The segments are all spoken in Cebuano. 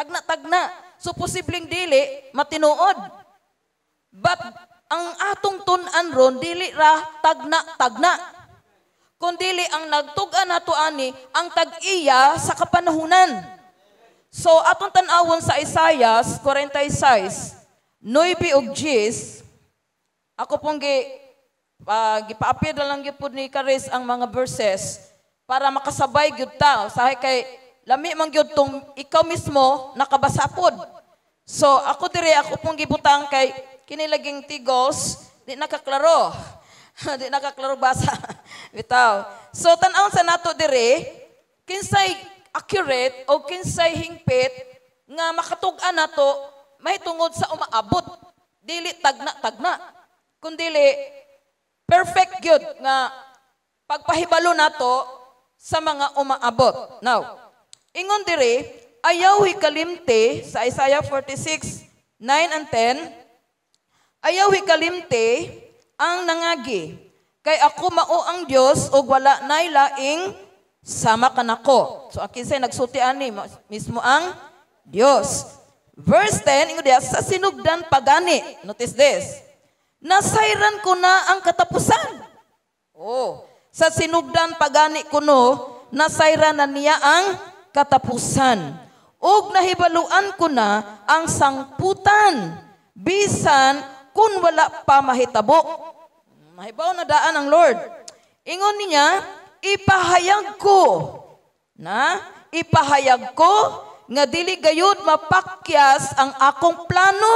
Tagna-tagna. So posibleng dili matinuod. But ang atong tun-an ron, dili ra tagna-tagna. Kundili ang nagtug-an nato ani ang tag-iya sa kapanahunan. So atong tan-awon sa Isaiah 46, 9 ug 10. Ako pong gipa-appear na lang gyud pud ni Karis ang mga verses para makasabay gyud ta. Usahay kay lami man gyud tong ikaw mismo nakabasa pod. So ako diri, ako pong gibutang kay kini laging tigos, di nakaklaro. Di nakaklaro basa. Bitaw. So tan-awon sa nato diri kinsay accurate o kinsay hingpit nga makatug-an nato mahitungod sa umaabot. Dili tagna-tagna. Kundili perfect gyud nga pagpahibalo nato sa mga umaabot. Now, ingon diri, ayaw hikalimti sa Isaiah 46, 9 and 10, "Ayaw hikalimti ang nangagi, kay ako mao ang Dios ug wala nay laing sama kanako." So ang kinsay nagsulti ani, mismo ang Dios. Verse 10, ingon diya, "Sa sinugdan pa gani," notice this, "nasayran ko na ang katapusan." Oh, sa sinugdan pa gani kuno, nasayran na niya ang katapusan. "Ug nahibaluan ko na ang sangputan, bisan kung wala pa mahitabo." Mahibaw na daan ang Lord. Ingon niya, "Ipahayag ko na, ipahayag ko nga dili gayud mapakyas ang akong plano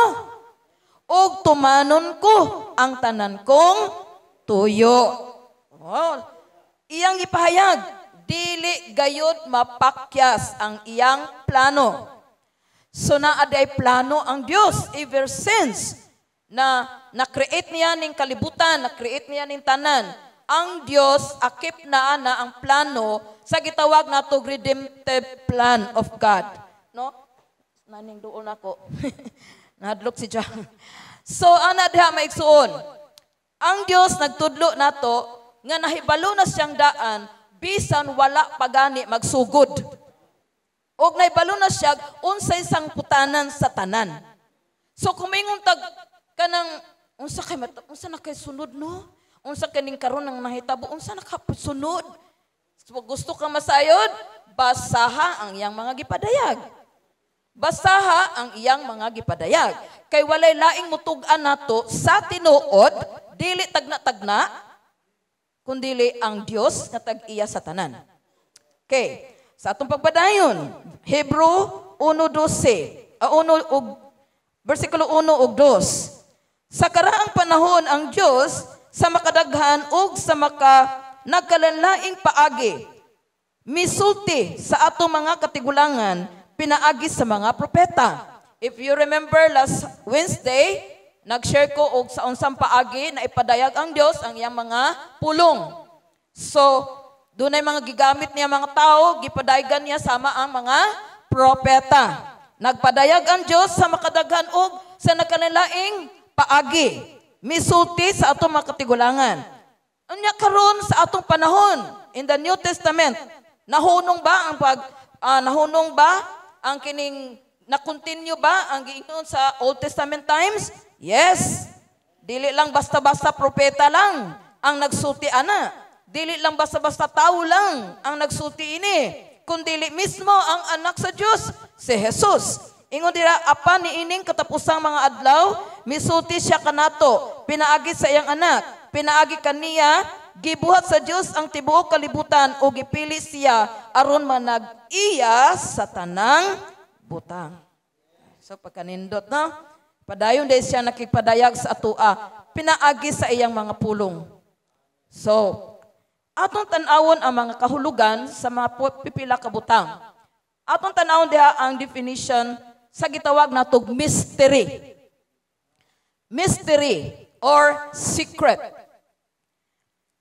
ug tumanon ko ang tanan kong tuyo." Oh, iyang ipahayag, dili gayud mapakyas ang iyang plano. So naa diay plano ang Dios ever since na na-create niya ning kalibutan, na-create niya ning tanan. Ang Dios akip na ana ang plano sa gitawag nato redemptive plan of God. No? Naning duol nako. Nahadlok si John. So ana diha, maigsuon. Ang Dios nagtudlo nato nga nahibalo na siyang daan bisan wala pa gani magsugod. Og nahibalo na siya unsay sangputanan sa tanan. So kung mingon tag kanang unsa kay unsa na kay sunod, no? Unsa kaning karon nang nahitabo, unsa na ka sunod? So, gusto ka masayod, basaha ang iyang mga gipadayag. Basaha ang iyang mga gipadayag. Kay walay laing mutug-an nato sa tinuod, dili tagna-tagna, kundili ang Dios nga tag-iya sa tanan. Okay, sa atong pagpadayon, Hebrew 1:12, 1 ug versikulo 1 ug 2. "Sa karaang panahon ang Dios sa makadaghan ug sa maka nagkalalaing paagi misulti sa atong mga katigulangan pinaagi sa mga propeta." If you remember last Wednesday, nag-share ko og sa unsang paagi na ipadayag ang Dios ang iyang mga pulong. So, dunay mga gigamit niya mga tao, gipadayagan niya sama ang mga propeta. Nagpadayag ang Dios sa makadaghan og sa nagkalalaing paagi. Misulti sa atong mga katigulangan. Unya karon sa atong panahon in the New Testament, nahunong ba ang kining, na-continue ba ang giingon sa Old Testament times? Yes. Dili lang basta-basta propeta lang ang nagsulti ana. Dili lang basta-basta tao lang ang nagsulti ini, kundili mismo ang anak sa Dios, si Jesus. Ingon dira, "Apan niining katapusang mga adlaw, misulti siya kanato pinaagi sa iyang anak. Pinaagi kaniya gibuhat sa Dios ang tibuok kalibutan ug gipili siya aron manag-iya sa tanang butang." So pagkanindot, no? Padayon dahil siya nakigpadayag sa atoa pinaagi sa iyang mga pulong. So, atong tan-awon ang mga kahulugan sa mga pipila ka butang. Atong tan-awon diha ang definition sa gitawag natog mystery. Mystery or secret.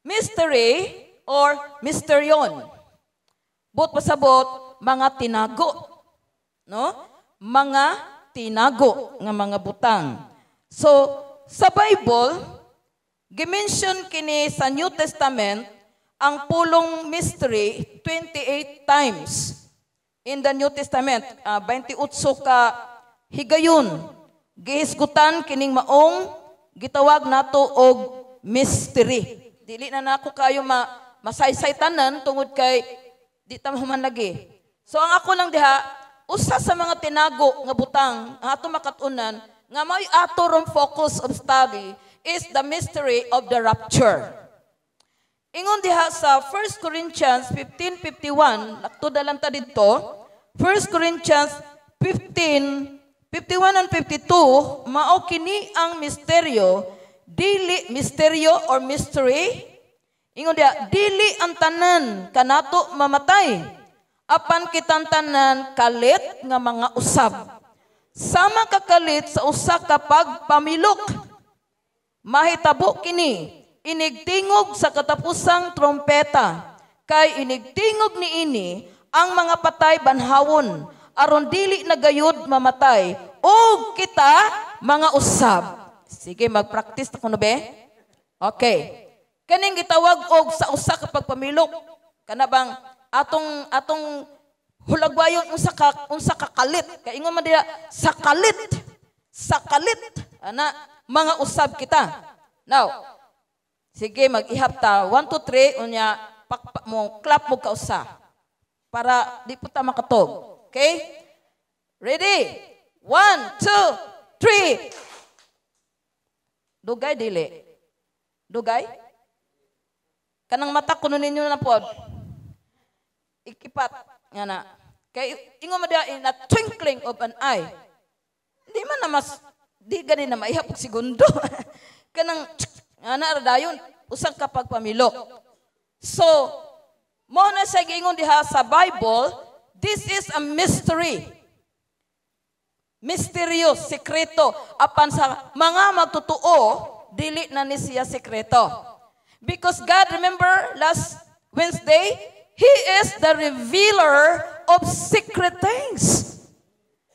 Mystery or mysterion. Buot pasabot, mga tinago. No? Mga tinago nga mga butang. So, sa Bible, gimension kini sa New Testament ang pulong mystery 28 times. in the New Testament, 28 ka higayon gihisgutan kining maong gitawag nato og mystery. Dili na nako kayo masaysay tanan tungod kay di ta mahuman lagi. So ang ako lang diha, usa sa mga tinago nga butang ang ato makat-unan nga may ato rong focus of study is the mystery of the rapture. Ingon diha sa 1 Corinthians 15:51, lakto lang ta didto. 1 Corinthians 15:51 and 52, mao kini ang misteryo, dili misteryo or mystery. Ingon diha, dili ang tanan kanato mamatay, apan kitang tanan kalit nga mga usab. Sama kakalit sa usa ka pagpamilok. Mahitabo kini inigtingog sa katapusang trompeta, kay inigtingog niini, ang mga patay banhawon aron dili na gayud mamatay, ug kita mga usab. Sige, magpractice ta kuno be. Okay. Kaning gitawag og sa usa ka pagpamilok, kana bang atong atong hulagwayon unsa ka kalit, kay ingon man diha sa kalit ana mga usab kita. Now, sige, mag-ihap ta. 1, 2, 3, unya pak, mo clap mo kausa para di po ta makatog. Okay? Ready? 1, 2, 3. Dugay dili? Dugay? Kanang mata kuno ninyo na pod. Ikipat nga na. Kay ingon man diha, in a twinkling of an eye. Di man na mas di gani na maihap og segundo. Kanang nga na dayon usa ka pagpamilok. So, mo na siya giingon diha sa Bible, this is a mystery. Mysterious, sekreto. Apan sa mga magtotoo, dili na ni siya sekreto. Because God, remember last Wednesday, He is the revealer of secret things.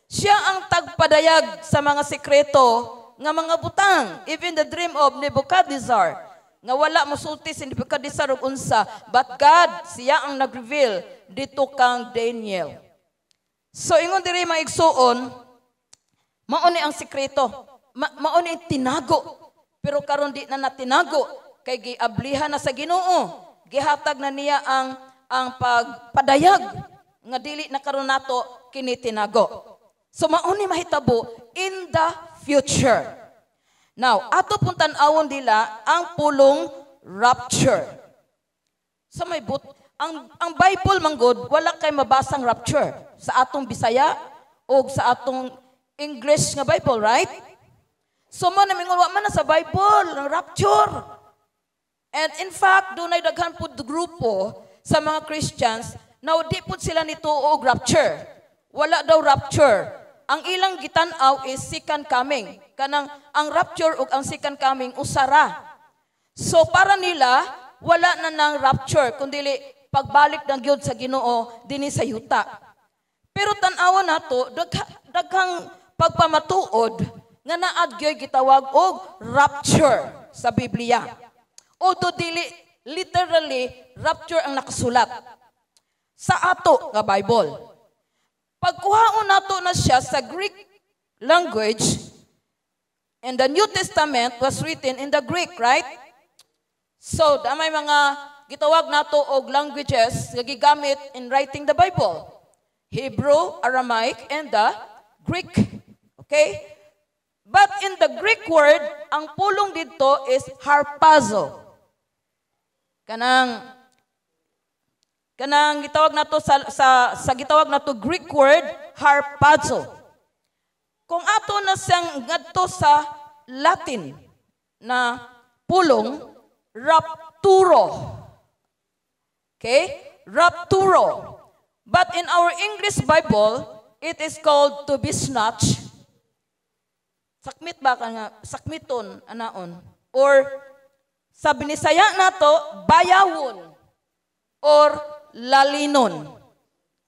Siya ang tagpadayag sa mga sekreto nga mga butang. Even the dream of Nebuchadnezzar, nga wala mosulti si Nebuchadnezzar og unsa, but God, siya ang nag-reveal dito kang Daniel. So ingon diri, mga igsuon, mao ni ang sekreto. Mao ni ang tinago. Pero karon di na natinago kay giablihan na sa Ginoo. Gihatag na niya ang pagpadayag nga dili na karon nato kini tinago. So mao ni mahitabo in the future. Now, ato pong tan-awon dila ang pulong rapture. Sa may but ang Bible manggod wala kay mabasang rapture sa atong Bisaya o sa atong English nga Bible, right? So mo na mingon, wa man na sa Bible ang rapture. And in fact, dunay daghan pud grupo sa mga Christians na di pud sila nito og rapture. Wala daw rapture. Ang ilang gitan-aw is second coming. Kanang ang rapture ug ang second coming usara. So para nila wala na nang rapture kundi pagbalik ng gyud sa Ginoo dinhi sa yuta. Pero tan-awan nato daghang pagpamatuod nga naad gyud gitawag og rapture sa Biblia. Although dili literally rapture ang nakasulat sa ato nga Bible. Pagkuhaon nato na siya sa Greek language, and the New Testament was written in the Greek, right? So, may mga gitawag nato og languages nga gigamit in writing the Bible. Hebrew, Aramaic, and the Greek. Okay? But in the Greek word, ang pulong dito is harpazo. Kanang gitawag nato sa gitawag nato Greek word harpazo. Kung ato na siyang ngadto sa Latin na pulong, rapturo. Okay? Rapturo. But in our English Bible, it is called to be snatched. Sakmit ba ka nga? Sakmiton, anaon. Or sa Binisaya nato, bayawon. Or lalinon.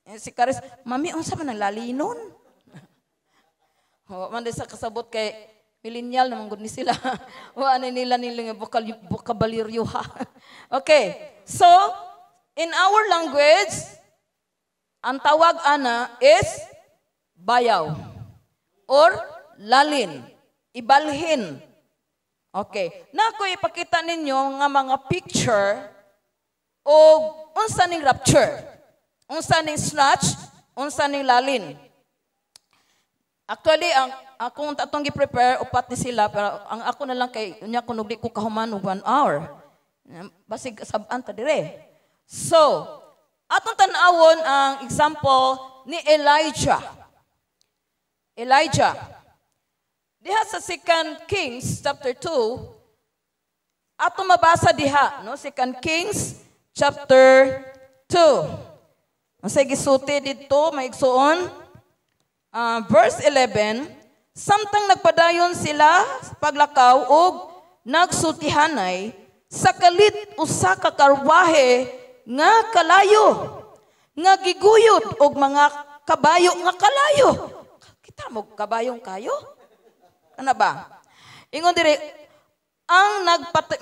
Eh, si Karis, "Mami, unsa man ang lalinon?" Wa man sa kasabot kay millennial naman gud ni sila. Wa ni nila nila nga vocabulary ha. Okay. So, in our language, Ang tawag ana is bayaw or lalin, ibalhin. Okay. Na ko ipakita ninyo nga mga picture o unsa ning rapture, unsa ning snatch, unsa ning lalin. Actually, ang akong atong gi-prepare, upat ni sila, pero ang ako na lang kay unya kuno di ko kahuman og 1 hour. Basig sab-an ta dire. So, atong tan-awon ang example ni Elijah. Elijah. Diha sa 2 Kings chapter 2, ato mabasa diha, no? 2 Kings chapter 2. Ang gisulti didto, mga igsuon, verse 11, samtang nagpadayon sila sa paglakaw og nagsultihanay, sa kalit usa ka karwahe nga kalayo nga giguyod og mga kabayo nga kalayo. Kita mo kabayong kayo? Ano ba? Ingon dire, ang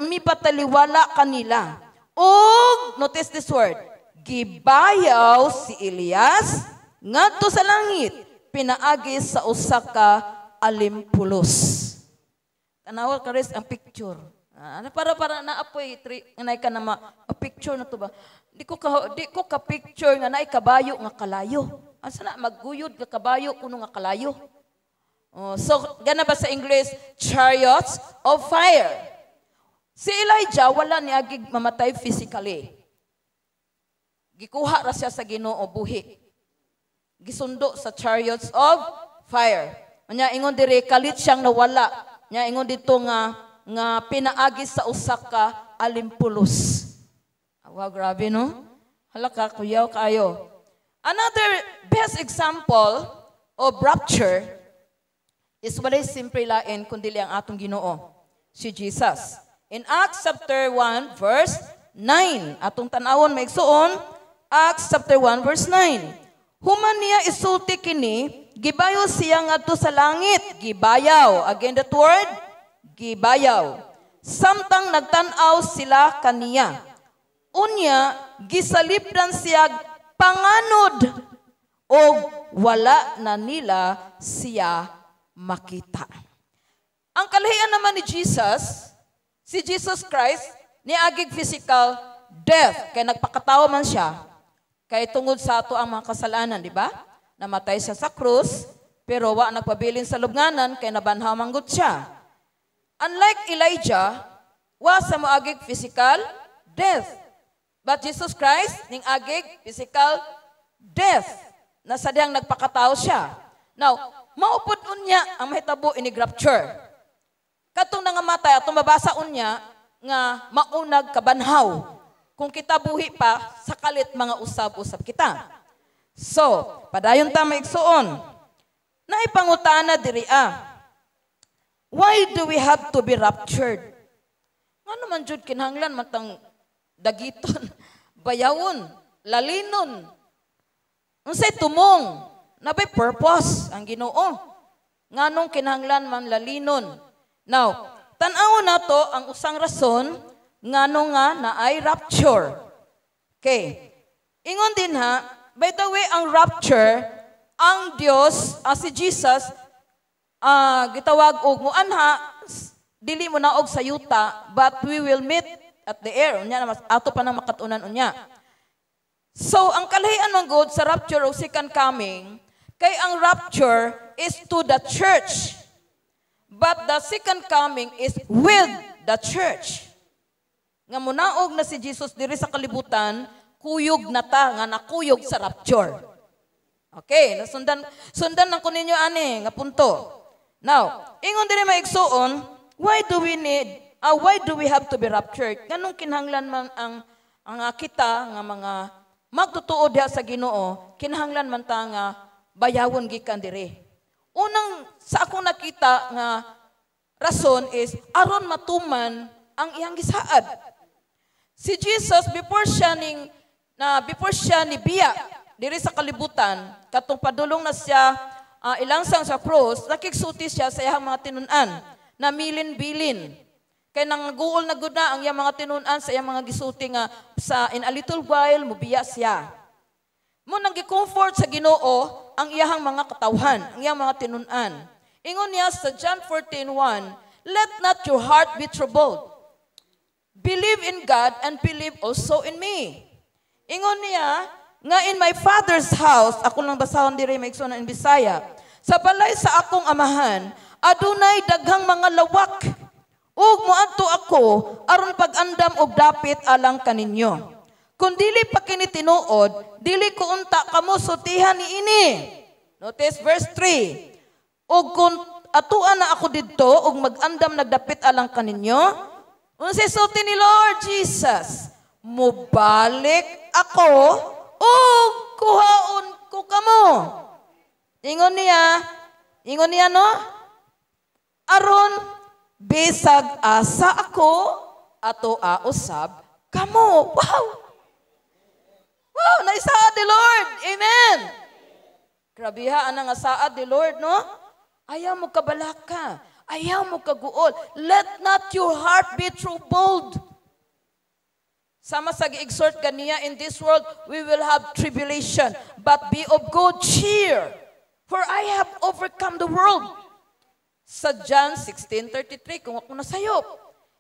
mipataliwala kanila. Og, notice this word, gibayaw si Elias ngadto sa langit, pinaagi sa usa ka alimpulos. Tanawa kares ang picture. Ah, ano para para naapoy nay ka na ma a picture na to ba? Di ko ka picture nga naay kabayo nga kalayo. Asa na magguyod nga kabayo kuno nga kalayo? Oh, so gana ba sa English, chariots of fire. Si Elijah wala ni agig mamatay physically. Gikuha ra siya sa Ginoo buhi. Gisundo sa chariots of fire. Nya ingon diri, kalit siyang nawala. Nya ingon dito nga pinaagi sa usa ka alimpulos. Wow, grabe, no? Hala ka, kuyaw kayo. Another best example of rapture is walay simple lain kundi ang atong Ginoo, si Jesus. In Acts chapter 1 verse 9, atong tan-awon, mga igsuon, Acts chapter 1 verse 9. Human niya isulti kini, gibayo siya ngadto sa langit, gibayaw. Again that word, gibayaw. Samtang nagtan-aw sila kaniya. Unya, gisalipdan siya panganod og wala na nila siya makita. Ang kalahian naman ni Jesus, si Jesus Christ, niagig physical death, kay nagpakatawo man siya, kay tungod sa ato ang mga kasalanan, di ba? Namatay siya sa krus, pero wa nagpabilin sa lubnganan kay nabanhaw manggod siya. Unlike Elijah, wa sa moagig physical death. But Jesus Christ, ning agig physical death. Nasa diyang nagpakatao siya. Now, maupod unya ang mahitabo inig rapture. Katong nangamatay, atong mabasa unya nga maunag kabanhaw. Kung kita buhi pa, sa kalit mga usab-usab kita. So, padayon ta, mga igsuon. Naipangutana diri ah. Why do we have to be raptured? Ngano man jud kinahanglan matang dagiton, bayawon, lalinon? Unsay tumong? Nabay purpose ang Ginoo. Nganong kinahanglan man lalinon? Now, tan-awon nato ang usang rason ngano nga naay rapture. Okay. Ingon din ha, by the way, ang rapture, ang Dios, si Jesus, gitawag og muanha, dili mo naog sa yuta, but we will meet at the air. Unya na mas ato pa nang makatunan unya. So, ang kalahian man gud sa rapture o second coming, kay ang rapture is to the church. But the second coming is with the church. Nga munaog na si Jesus diri sa kalibutan, kuyog na ta nga nakuyog sa rapture. Okay, nasundan sundan lang ko ninyo ani nga punto. Now, ingon diri, mga igsuon, why do we have to be raptured? Nganong kinahanglan man ang kita nga mga magtutuo diha sa Ginoo, kinahanglan man ta nga bayawon gikan diri? Unang sa akong nakita nga rason is aron matuman ang iyang gisaad. Si Jesus, before siya ni biya diri sa kalibutan, katong padulong na siya ilangsang sa cross, nakigsulti siya sa iyang mga tinun-an na milin-bilin. Kay nangaguol na gud na ang iyang mga tinun-an sa iyang mga gisulti nga sa in a little while mubiya siya. Mao nang gi-comfort sa Ginoo ang iyahang mga katawhan, ang iyang mga tinun-an. Ingon niya sa John 14:1, "Let not your heart be troubled. Believe in God and believe also in me." Ingon niya nga, "In my Father's house," ako lang basahon diri, mga igsoon, in Bisaya, "Sa balay sa akong amahan, adunay daghang mga lawak. Ug moadto ako aron pag-andam og dapit alang kaninyo. Kung dili pa kini tinuod, dili ko unta kamo sultihan niini." Notice verse 3. "Ug kung atuan na ako didto ug mag-andam nagdapit alang kaninyo," unsay sulti ni Lord Jesus? "Mubalik ako ug kuhaon ko kamo." Ingon niya, no? "Aron bisag asa ako, atoa usab kamo." Wow! Wow, naisaad ni Lord. Amen. Grabiha ana nga saad ni Lord, no? Ayaw mo kabalaka. Ayaw mo kaguol. Let not your heart be troubled. Sama sa gi-exhort kaniya, "In this world we will have tribulation, but be of good cheer, for I have overcome the world." Sa John 16:33, kung ako nasayop.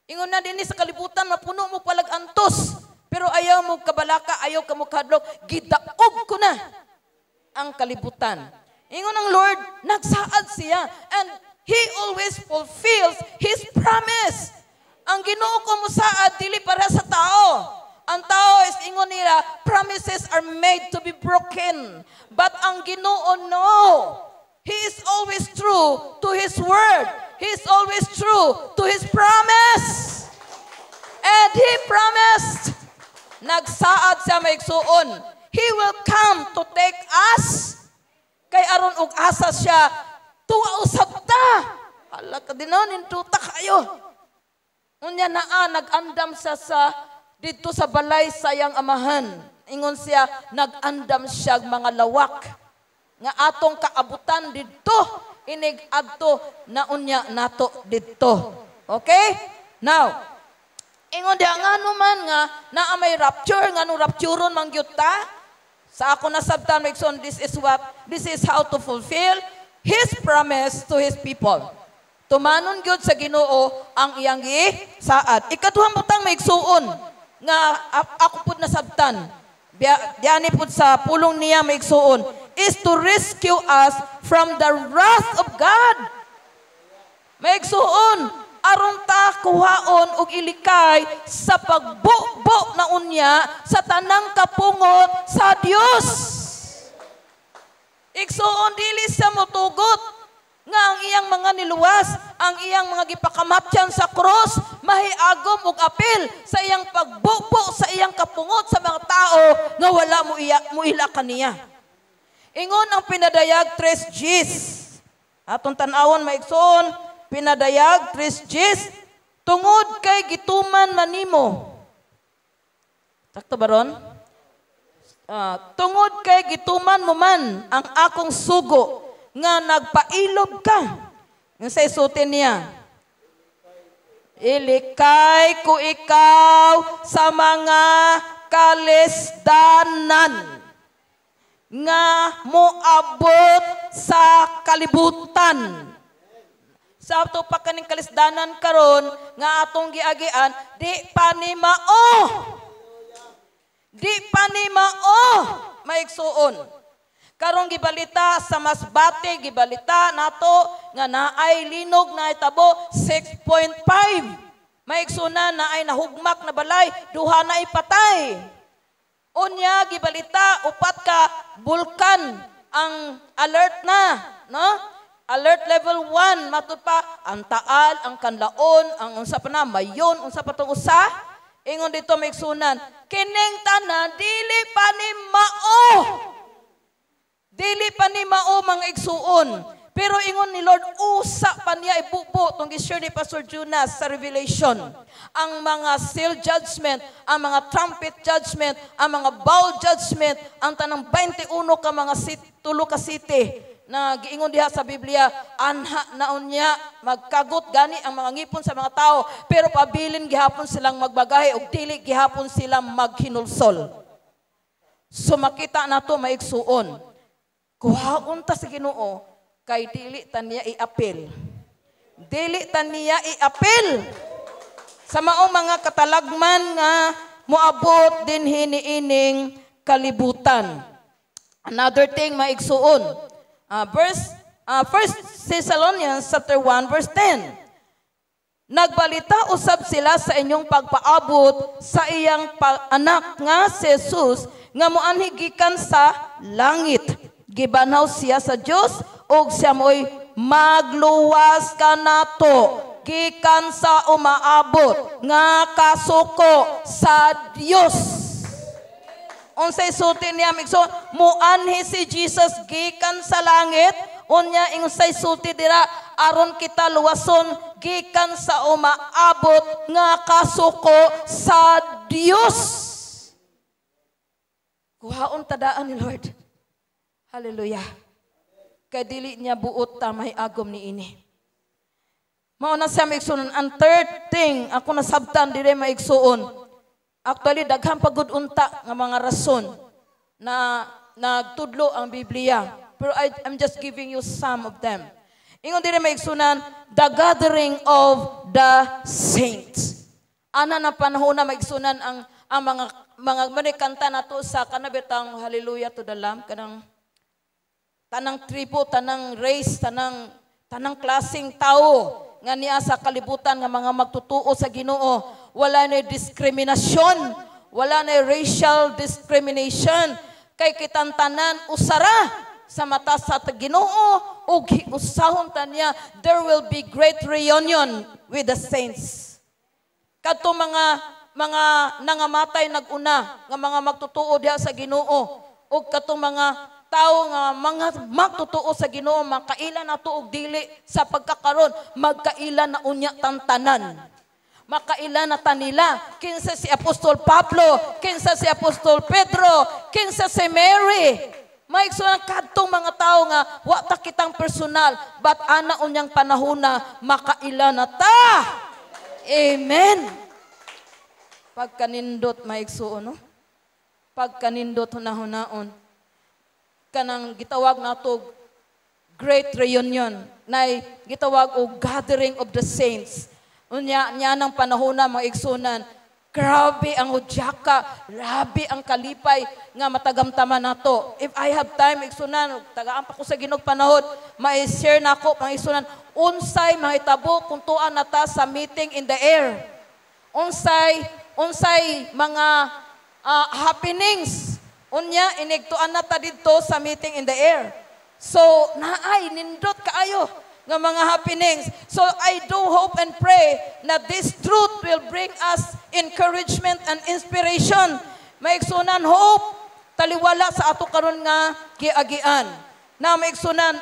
Ingon na din sa kalibutan, mapuno mo palag-antos. Pero ayaw mo kabalaka, ayaw ka mo kadlok, gidaog ko na ang kalibutan. Ingon ang Lord, nagsaad siya. And He always fulfills His promise. Ang Ginoo ko musaad, dili para sa tao. Ang tao is ingon nila, promises are made to be broken. But ang Ginoo, no. He is always true to His word. He is always true to His promise. And He promised, nagsaad siya, mga igsuon, He will come to take us. Kay aron og asa siya, tuwa usab ta. Hala ka din ninduta kayo. Unya naa nag-andam siya sa didto sa balay sa iyang amahan. Ingon siya, nag-andam siya mga lawak nga atong kaabutan didto, inig adto na unya nato didto. Okay? Now, ingon diha, ngano man nga naa may rapture, ngano rapturon man gyud ta? Sa ako nasabtan, mga igsoon, this is how to fulfill His promise to His people. Tumanon gyud sa Ginoo ang iyang gisaad. Ikaduhang butang, mga igsuon, nga ako pud nasabtan. Diani pud sa pulong niya, mga igsuon, is to rescue us from the wrath of God. Mga igsuon, aron ta kuhaon og ilikay sa pagbubo na unya sa tanang kapungot sa Dios. Igsuon, dili siya motugot nga ang iyang mga niluwas, ang iyang mga gipakamatyan sa krus, mahiagom og apil sa iyang pagbubo sa iyang kapungot sa mga tao nga wala mo iya, muila kaniya. Ingon ang Pinadayag 3 Gs. Atong tan-awon, mga igsoon, Pinadayag 3 Gs, "Tungod kay gituman manimo." Sakto ba ron? "Tungod kay gituman mo man ang akong sugo nga nagpailob ka." Nga sa isutin niya, "Ilikay ko ikaw sa mga kalisdanan nga moabot sa kalibutan." Sa ato pa kaning kalisdanan karon nga atong giagian, di pa ni mao. Di pa ni mao, mga igsuon. Karong gibalita sa Masbate, gibalita nato nga naay linog na itabo 6.5. Mga igsuonan, naay nahugmak na balay, duha na ipatay. Unya gibalita upat ka bulkan ang alert na, no? Alert level 1 matud pa ang Taal, ang Kanlaon, ang unsa pa na, Mayon, unsa pa tong usa? Ingon dito, mga igsuonan, kining tanan dili pa ni mao. Dili pa ni mao, mga igsuon. Pero ingon ni Lord, usa pa niya ibubo tong gi-share ni Pastor Jonas sa Revelation. Ang mga seal judgment, ang mga trumpet judgment, ang mga bowl judgment, ang tanang 21 ka mga tulo ka city na giingon diha sa Biblia, anha na unya magkagot gani ang mga ngipon sa mga tao, pero pabilin gihapon silang magbagahe ug dili gihapon silang maghinulsol. So makita nato, maigsuon, kuhaon ta sa Ginoo kay dili ta niya iapil. Dili ta niya iapil sa maong mga katalagman nga moabot dinhi niining kalibutan. Another thing, maigsuon. Verse 1 Thessalonians chapter 1 verse 10. Nagbalita usab sila sa inyong pagpaabot sa iyang anak nga si Jesus nga moanhi gikan sa langit. Gibanhaw siya sa Dios ug siya mo'y magluwas kanato gikan sa umaabot nga kasuko sa Dios. Unsay sulti niya, so muanhi si Jesus gikan sa langit, unya unsay sulti dira? Aron kita luwason gikan sa umaabot nga kasuko sa Dios. Kuhaon ta daan ni Lord. Hallelujah. Kay dili niya buot ta may agom ni ini. Mao na siya, maigsuon. Ang third thing ako nasabtan dire, maigsuon. Actually, daghan pa gud unta nga mga rason na nagtudlo ang Biblia. Pero I'm just giving you some of them. Ingon dire, maigsunan, the gathering of the saints. Ana na panahon na, maigsunan, ang mga manikanta nato sa kanabitang "Hallelujah to the Lamb", kanang tanang tribo, tanang race, tanang klaseng tao nga niya sa kalibutan nga mga magtutuo sa Ginoo, wala na diskriminasyon, wala na racial discrimination kay kitang tanan usara sa mata sa Ginoo ug usahon ta niya. There will be great reunion with the saints. Kadto mga nangamatay naguna nga mga magtutuo diha sa Ginoo ug katong mga tao nga mga magtutuo sa Ginoo, makaila nato og dili sa pagkakaron, magkaila na unya tantanan, makaila na tanila kinsa si Apostol Pablo, kinsa si Apostol Pedro, kinsa si Mary. Maigsuonan, kadtong mga tao nga wa ta kitang personal, but ana unyang panahona makaila na ta. Amen. Pagkanindot, maigsuon, no? Pagkanindot hunahunaon kanang gitawag nato great reunion nay gitawag og gathering of the saints. Unya niya nang panahon na, mga igsunan, grabe ang hudyaka, grabe ang kalipay nga matagamtaman nato. If I have time, igsunan, tagaan pa ko sa Ginoo panahon, ma-share nako, mga igsunan, unsay mahitabo kung tuan na ta sa meeting in the air, unsay mga happenings unya inigtuan na ta didto sa meeting in the air. So naay nindot kaayo nga mga happenings. So I do hope and pray na this truth will bring us encouragement and inspiration, maigsunan, hope taliwala sa ato karon nga giagian na, maigsunan,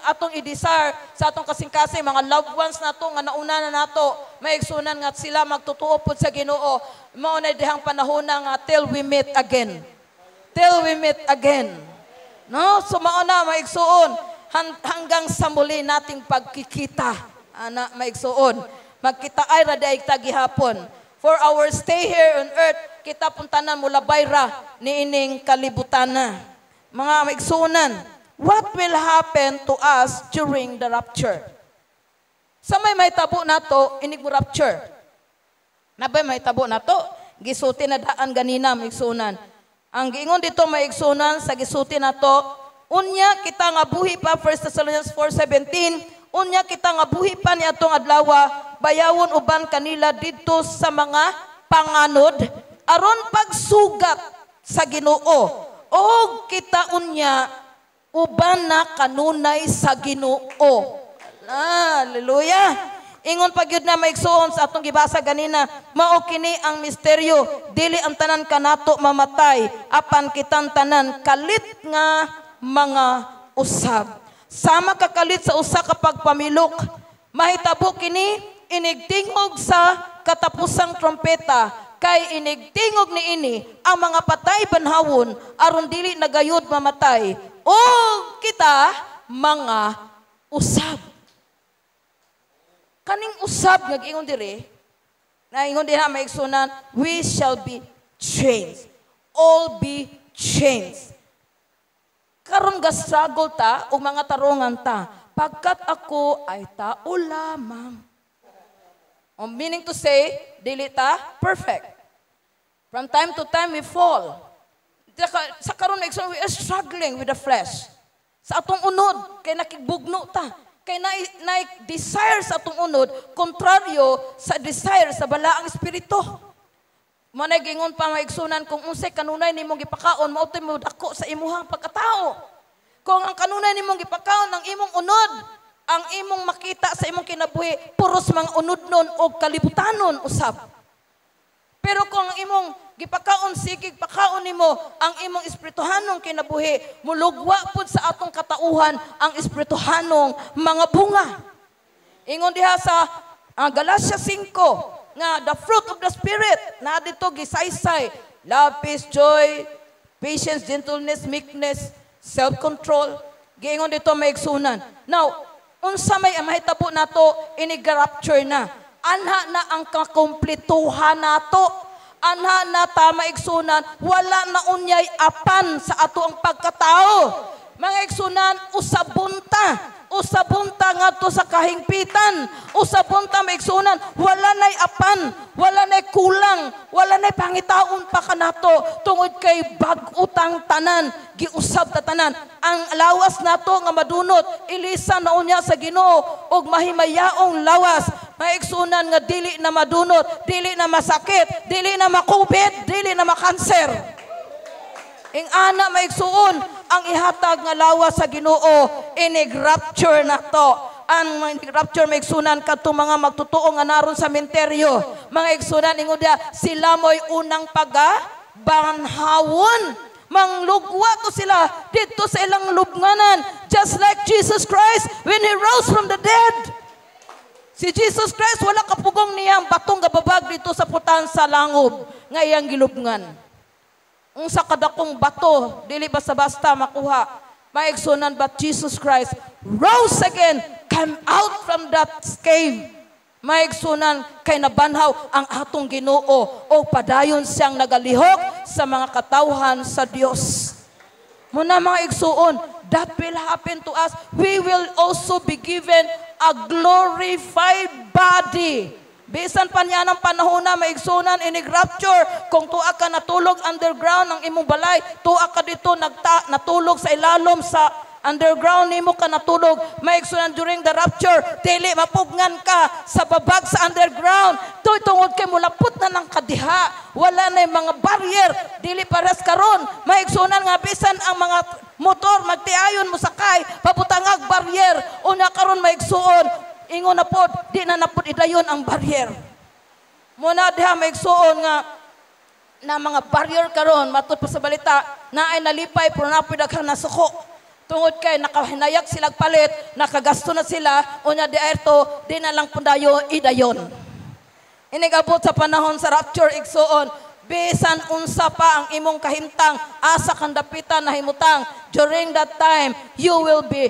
atong i-desire sa atong kasing-kasing mga loved ones nato nga nauna na nato, maigsunan, nga sila magtutuo pod sa Ginoo. Mao na dihang panahon na nga till we meet again, till we meet again, no? So mao na, maigsuon, hanggang sa muli nating pagkikita ana, maigsuon, magkita ay ra diay ta gihapon. For our stay here on earth, kita puntanan mulabay ra niining kalibutana. Mga maigsuonan, what will happen to us during the rapture? Sa may mahitabo nato inig mo rapture? Nabay mahitabo nato? Gisulti na daan ganina, maigsuonan. Ang giingon dito, maigsuonan, sa gisulti nato, unya kita nga buhi pa, 1 Thessalonians 4:17, unya kita nga buhi pa ni atong adlaw, bayawon uban kanila didto sa mga panganod aron pagsugat sa Ginoo og kita unya uban na kanunay sa Ginoo. Hallelujah. Ingon pa gyud na, maigsuon, sa atong gibasa ganina, mao kini ang misteryo, dili ang tanan kanato mamatay, apan kitang tanan kalit nga mga usab. Sama kakalit sa usa ka pagpamilok, mahitabo kini inigtingog sa katapusang trompeta, kay inigtingog niini ang mga patay banhawon aron dili na gayud mamatay o kita mga usab. Kaning usab nga giingon diri, na ingon dinha, maigsunan, we shall be changed. All be changed. Karon ga-struggle ta o mga tarungan ta, pagkat ako ay tao lamang. O, meaning to say, dili ta perfect. From time to time, we fall. Sa karon, we are struggling with the flesh. Sa atong unod, kay nakigbugno ta. Kay na desire sa atong unod, kontraryo sa desire sa balaang espiritu. Manay gingon pa, mga igsunan, kung unsay kanunay nimong gipakaon, mao mo dako sa imuhang pagkatao. Kung ang kanunay nimong gipakaon ang imong unod, ang imong makita sa imong kinabuhi, puros mga unodnon o kalibutanon usab. Pero kung ang imong gipakaon, sige pakaon nimo ang imong espirituhanong kinabuhi, mulugwa pud sa atong katauhan ang espirituhanong mga bunga. Ingon diha sa Galatia 5 nga the fruit of the Spirit na dito gisaysay: love, peace, joy, patience, gentleness, meekness, self-control. Giingon dito, mga igsunan. Now, unsa may mahitabo nato inig rapture na? Anha na ang kakumpletuhan nato. Anha na ta, mga igsunan, wala na unyay apan sa ato ang pagkatao. Mga igsunan, usabon ta. Usabon ta ngadto sa kahingpitan. Usabon ta, mga igsunan, wala nay apan, wala nay kulang, wala nay pangitaon pa kanato tungod kay bag-utang tanan, giusab ta tanan. Ang lawas nato nga madunot, ilisan na unya sa Ginoo og mahimayaong lawas. Mga igsunan, nga dili na madunot, dili na masakit, dili na makubid, dili na makanser. Ing ana, mga igsuon, ang ihatag nga lawas sa Ginoo inig rapture na to. Ang inig rapture, mga igsunan, kadtong mga magtotoo nga naron sa menteryo. Mga igsunan, ingon diha, sila mo'y unang paga banhawon. Manglugwa to sila dito sa ilang lubnganan, just like Jesus Christ when He rose from the dead. Si Jesus Christ, wala kapugong niya ang batong gababag dito sa putan sa langob nga iyang gilubngan. Unsa kadakong bato, dili basta-basta makuha. Mga igsunan, but Jesus Christ rose again, came out from that cave. Mga igsunan, kay nabanhaw ang atong Ginoo o padayon siyang nagalihok sa mga katawhan sa Dios. Muna, mga igsuon, that will happen to us. We will also be given a glorified body. Bisan pa niya ng panahon na, mga igsunan, inig rapture, kung tuwa ka natulog underground ang imong balay, tuwa ka dito natulog sa ilalom sa underground nimo ka natulog, mga igsunan, during the rapture, dili mapugnan ka sa babag sa underground. Tuy tungod kay mulapot na ng kadiha, wala na yung mga barrier, dili pares karon. Mga igsunan, nga bisan ang mga motor magtiayon mo sakay, pabutangag barrier. Unya karon, mga igsuon, ingon na pod, di na napod idayon ang barrier. Muna diha, mga igsuon, nga na mga barrier karon, matud pa sa balita na ay nalipay pero napoy daghang nasuko. Tungod kay nakahinayak sila palit, nakagasto na sila, unya di airto, di na lang pundayo idayon. Inigabot sa panahon sa rapture, igsuon, bisan unsa pa ang imong kahimtang, asa kang dapitan na himutang, during that time, you will be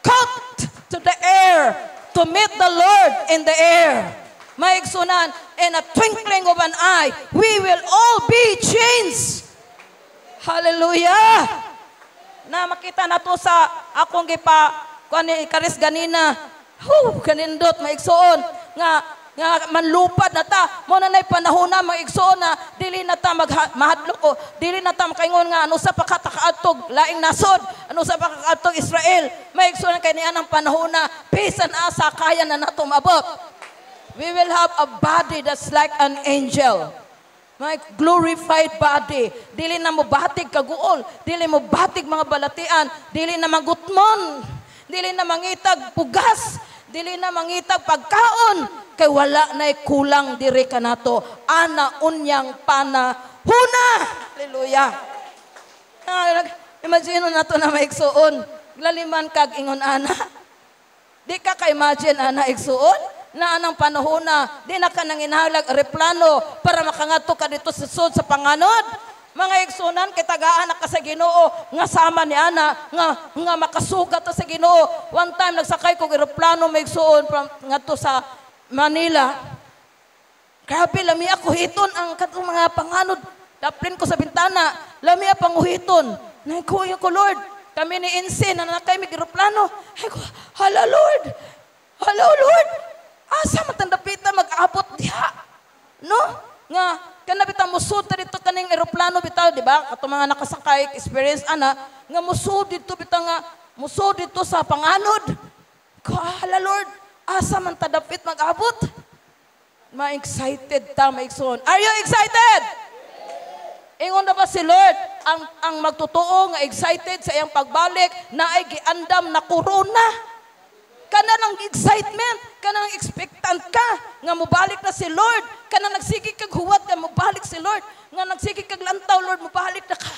caught to the air to meet the Lord in the air. Mga igsunan, in a twinkling of an eye, we will all be changed. Hallelujah! Na makita na to sa akong gipa kuan karis ganina. Hu, kanindot, mga igsuon, nga manlupad na ta. Mo na nay panahon na, mga igsuon, na dili na ta mahadlok o dili na ta makaingon nga ano sa pakatakaadtog laing nasod, ano sa pakakaadtog Israel. Mga igsuon, kay niya ang panahon na bisan asa kaya na nato maabot. We will have a body that's like an angel. Mga glorified body. Dili na mo batig kaguol. Dili mo batig mga balatian. Dili na magutmon. Dili na mangitag pugas. Dili na mangitag pagkaon. Kay wala na'y kulang diri kanato. Ana unyang panahuna. Hallelujah. Imagine na to na mga igsuon. Laliman kag ingon ana. Di ka ka-imagine ana, igsuon, na anang panahon na di na ka nanginahanglag eroplano para makangadto ka dito sa sud sa panganod. Mga igsunan, kitagaan na ka sa Ginoo nga sama ni ana nga makasugat ta sa Ginoo. One time nagsakay kog eroplano, mga igsuon, from ngadto sa Manila. Grabe, lami ako hiton ang katong mga panganod. Daplin ko sa bintana, lami panguhiton. Nagkuya ko, "Lord." Kami ni Insi, na nakay mig eroplano. Ay ko, "Hala Lord. Hala Lord. Asa man dapita mag-abot diha?" No? Nga kana bitaw musud ta dito kaning eroplano bitaw, di ba? Kato mga nakasakay, experience ana, nga musud dito bitaw, nga musud dito sa panganod. Ko, "Hala Lord, asa man ta dapit mag-abot?" Ma-excited ta, maigsoon. Are you excited? Ingon na ba si Lord, ang magtotoo nga excited sa iyang pagbalik, na ay giandam na korona. Kana ng excitement, kana ng expectant ka, nga mobalik na si Lord, kana nagsige kag huwat nga mobalik si Lord, nga nagsige kag lantaw, "Lord, mobalik na ka."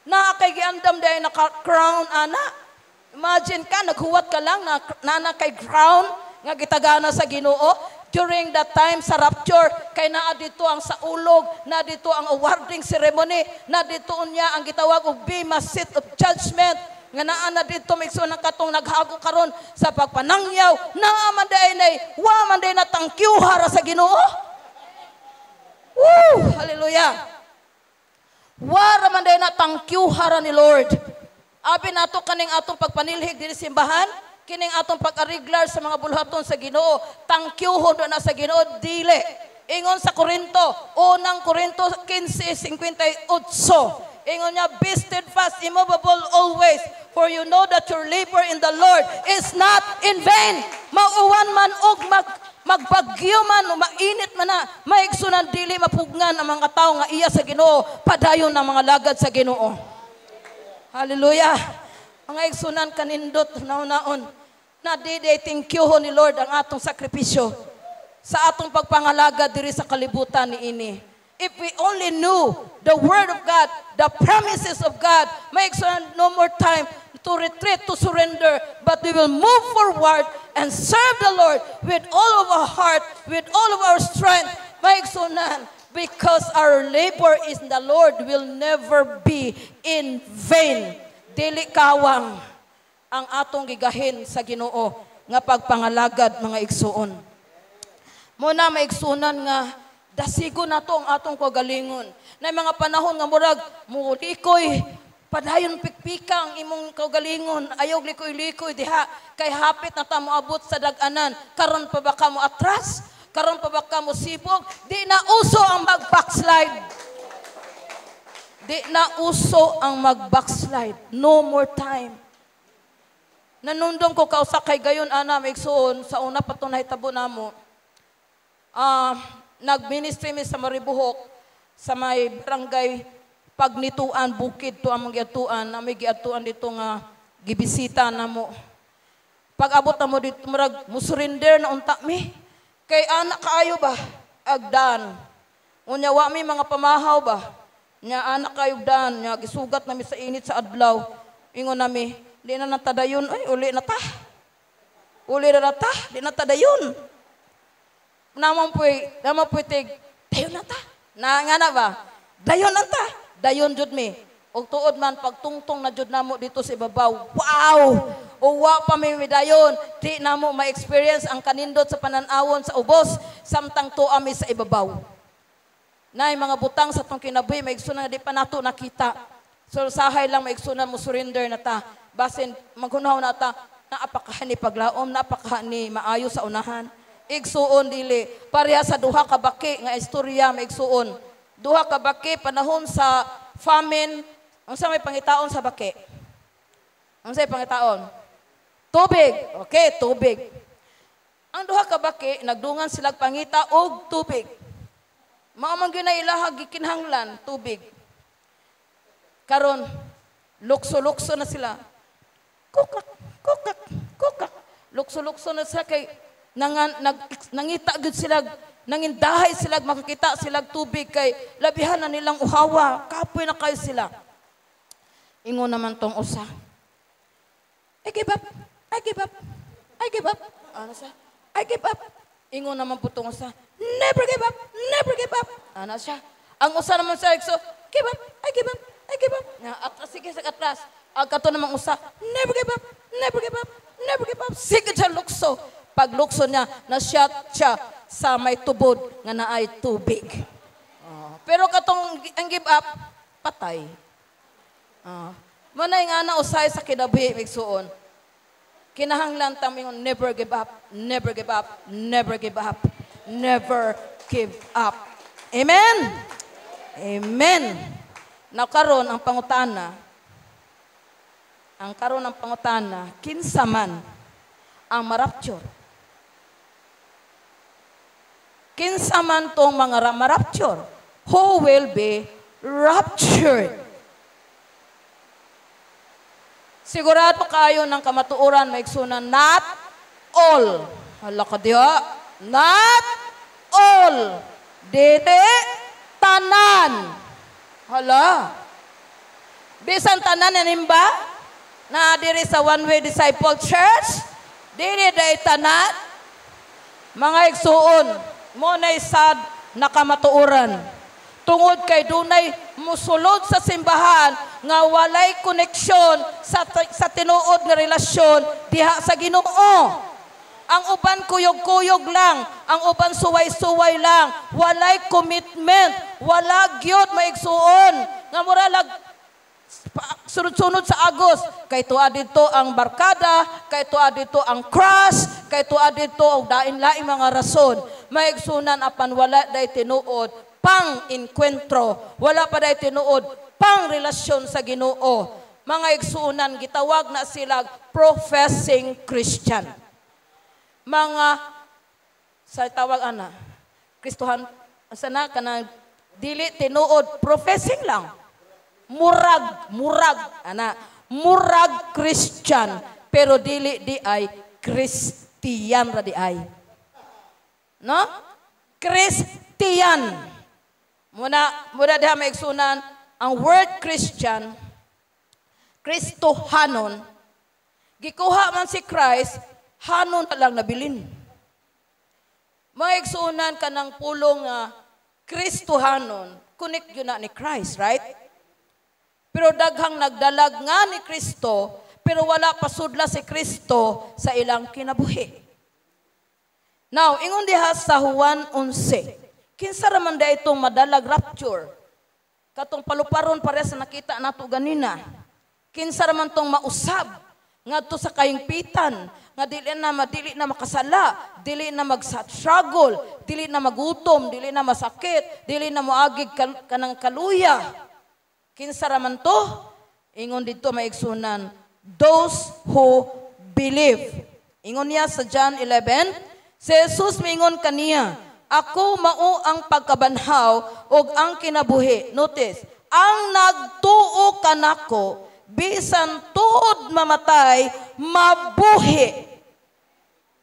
Naa kay giandam dahil naka-crown ana. Imagine ka, naghuwat ka lang, na, na kay crown, nga gitagana sa Ginoo during that time sa rapture, kay naa dito ang saulog, naa dito ang awarding ceremony, naa dito unya ang gitawag og Bema seat of judgment, nga naa na dito, maigsoon, ang katong naghago karon sa pagpanangyaw, naa man diay nay wa man diay na thank-yuha ra sa Ginoo. Woo! Hallelujah! Wara man diay na thank-yuha ra ni Lord. Abi nato kaning atong pagpanilhig dinhi simbahan, kining atong pag-ariglar sa mga bulhaton sa Ginoo, thank-yuhon na sa Ginoo, dili. Ingon sa Korinto, Unang Korinto 15:58. Ingon niya, "Be steadfast, immovable always, for you know that your labor in the Lord is not in vain." Mauwan man og magbagyo man o mainit man na, maigsunan, dili mapugnan ang mga tao nga iya sa Ginoo, padayon ang mga lagad sa Ginoo. Hallelujah. Mga igsunan, kanindot naon na di thank you ni Lord ang atong sakripisyo sa atong pagpangalagad diri sa kalibutan ni ini. If we only knew the word of God, the promises of God, may no more time to retreat, to surrender, but we will move forward and serve the Lord with all of our heart, with all of our strength, maigsunan, because our labor in the Lord will never be in vain. Dili kawang ang atong gigahin sa Ginoo nga pagpangalagad, mga igsuon. Muna, maigsunan, nga dasigo nato ang atong kagalingon. Na mga panahon nga murag mulikoy, padayon pikpika ang imong kagalingon, ayaw likoy-likoy diha kay hapit na ta moabot sa dag-anan. Karon pa ba ka mo atras? Karon pa ba ka mo sibog? Di na uso ang mag-backslide. Di na uso ang mag-backslide. No more time. Nanundong ko kausa kay gayon ana, maigsuon, sa una pa to nahitabo namo. Nag-ministry mi sa Maribuhok sa may barangay Pagnituan, bukid to among giadtuan, aming giadtuan dito nga gibisita namo. Pag abot namo dito, murag musurrender na unta mi. Kay anak kaayo ba? Agdan. Unya wa mi mga pamahaw ba? Nya anak kayo dan, nya gisugat nami sa init sa adlaw. Ingon nami, "Di na natadayon, ay uli na ta. Uli na ta, di na tadayon." Naman po'y tig, "Dayon na ta." Na nga na ba? "Dayon na ta." Dayon jud mi. Og tuod man, pagtungtong na jud namo dito sa ibabaw. Wow! Uwa pa mi midayon, di namo ma-experience ang kanindot sa pananawon sa ubos samtang tuwa mi sa ibabaw. Nay mga butang sa tong kinabuhi, maigsunan, nga di pa nato nakita. So sahay lang, maigsunan, mo surrender na ta. Basin maghunaw na ta, naapakahan ni paglaom, naapakahan ni maayo sa unahan. Igsuon, dili. Pareha sa duha ka baki nga istorya, maigsuon. Duha ka baki panahon sa famine, unsa may pangitaon sa baki? Unsa may pangitaon? Tubig. Okay, tubig. Ang duha ka baki nagdungan sila pangita og tubig. Mao man gyud na ilaha gikinahanglan, tubig. Karon lukso-lukso na sila. Kukak, kukak, kukak. Lukso-lukso na sila kay nang, nangita gyud sila, nangindahay sila makakita sila tubig kay labihan na nilang uhawa, kapoy na kayo sila. Ingon naman tong usa, "I give up, I give up, I give up." Ano siya? "I give up." Ingon naman po tong usa, "Never give up, never give up." Ano siya? Ang usa naman siya, so, "Give up, I give up, I give up." Nga, atras, sige sa atras. Ang kato namang usa, "Never give up, never give up, never give up." Sige siya lukso. Pag lukso niya, na-shot siya sa may tubod nga naay tubig. Oh, Pero katong ang give up, patay. Ah. Manay nga na usay sa kinabuhi, igsuon. Kinahanglan ta mingon, "Never give up, never give up, never give up, never give up." Amen? Amen. Now karon ang pangutana, ang karon ang pangutana, kinsa man ang marapture? Kinsa man tong mga marapture? Who will be raptured? Sigurado kayo ng kamatuoran, maigsunan, not all. Hala ka diha. Not all. Dili tanan. Hala. Bisan tanan ba? Na diri sa One Way Disciple Church, dili day tanan. Mga igsuon, mao nay sad na kamatuoran. Tungod kay dunay musulod sa simbahan nga walay koneksyon sa tinuod nga relasyon diha sa Ginoo. Ang uban kuyog-kuyog lang, ang uban suway-suway lang, walay commitment, wala gyud, maigsuon. Nga mura lag sunod-sunod sa agos, kay tuwa dito ang barkada, kay tuwa dito ang crush, kay tuwa dito og dain-laing mga rason. Maigsunan, apan wala day tinuod pang inkwentro, wala pa day tinuod pang relasyon sa Ginoo. Mga igsuunan, gitawag na sila professing Christian. Mga sa tawag ana, Kristohan sana kanang dili tinuod, professing lang. Murag, murag ana, murag Christian pero dili di ay Christian ra di ay. No? Christian. Muna, muna diha, maigsunan, ang word Christian, Kristohanon, gikuha man si Christ, hanon na lang nabilin. Mga igsuunan, kanang pulong nga Kristohanon, connect yun na ni Christ, right? Pero daghang nagdalag nga ni Kristo, pero wala pasudla si Kristo sa ilang kinabuhi. Now, ingon diha sa Juan 11, kinsa ra man da itong madalag rapture? Katong paluparon pare sa nakita nato ganina. Kinsa ra man tong mausab ngadto sa kahingpitan nga dili na madili na makasala, dili na mag-struggle, dili na magutom, dili na masakit, dili na moagig kanang kaluya? Kinsa ra man to? Ingon dito, maigsunan, those who believe. Ingon niya sa John 11, si Jesus mingon kaniya, "Ako mao ang pagkabanhaw ug ang kinabuhi." Notice, "Ang nagtuo kanako, bisan tuod mamatay, mabuhi."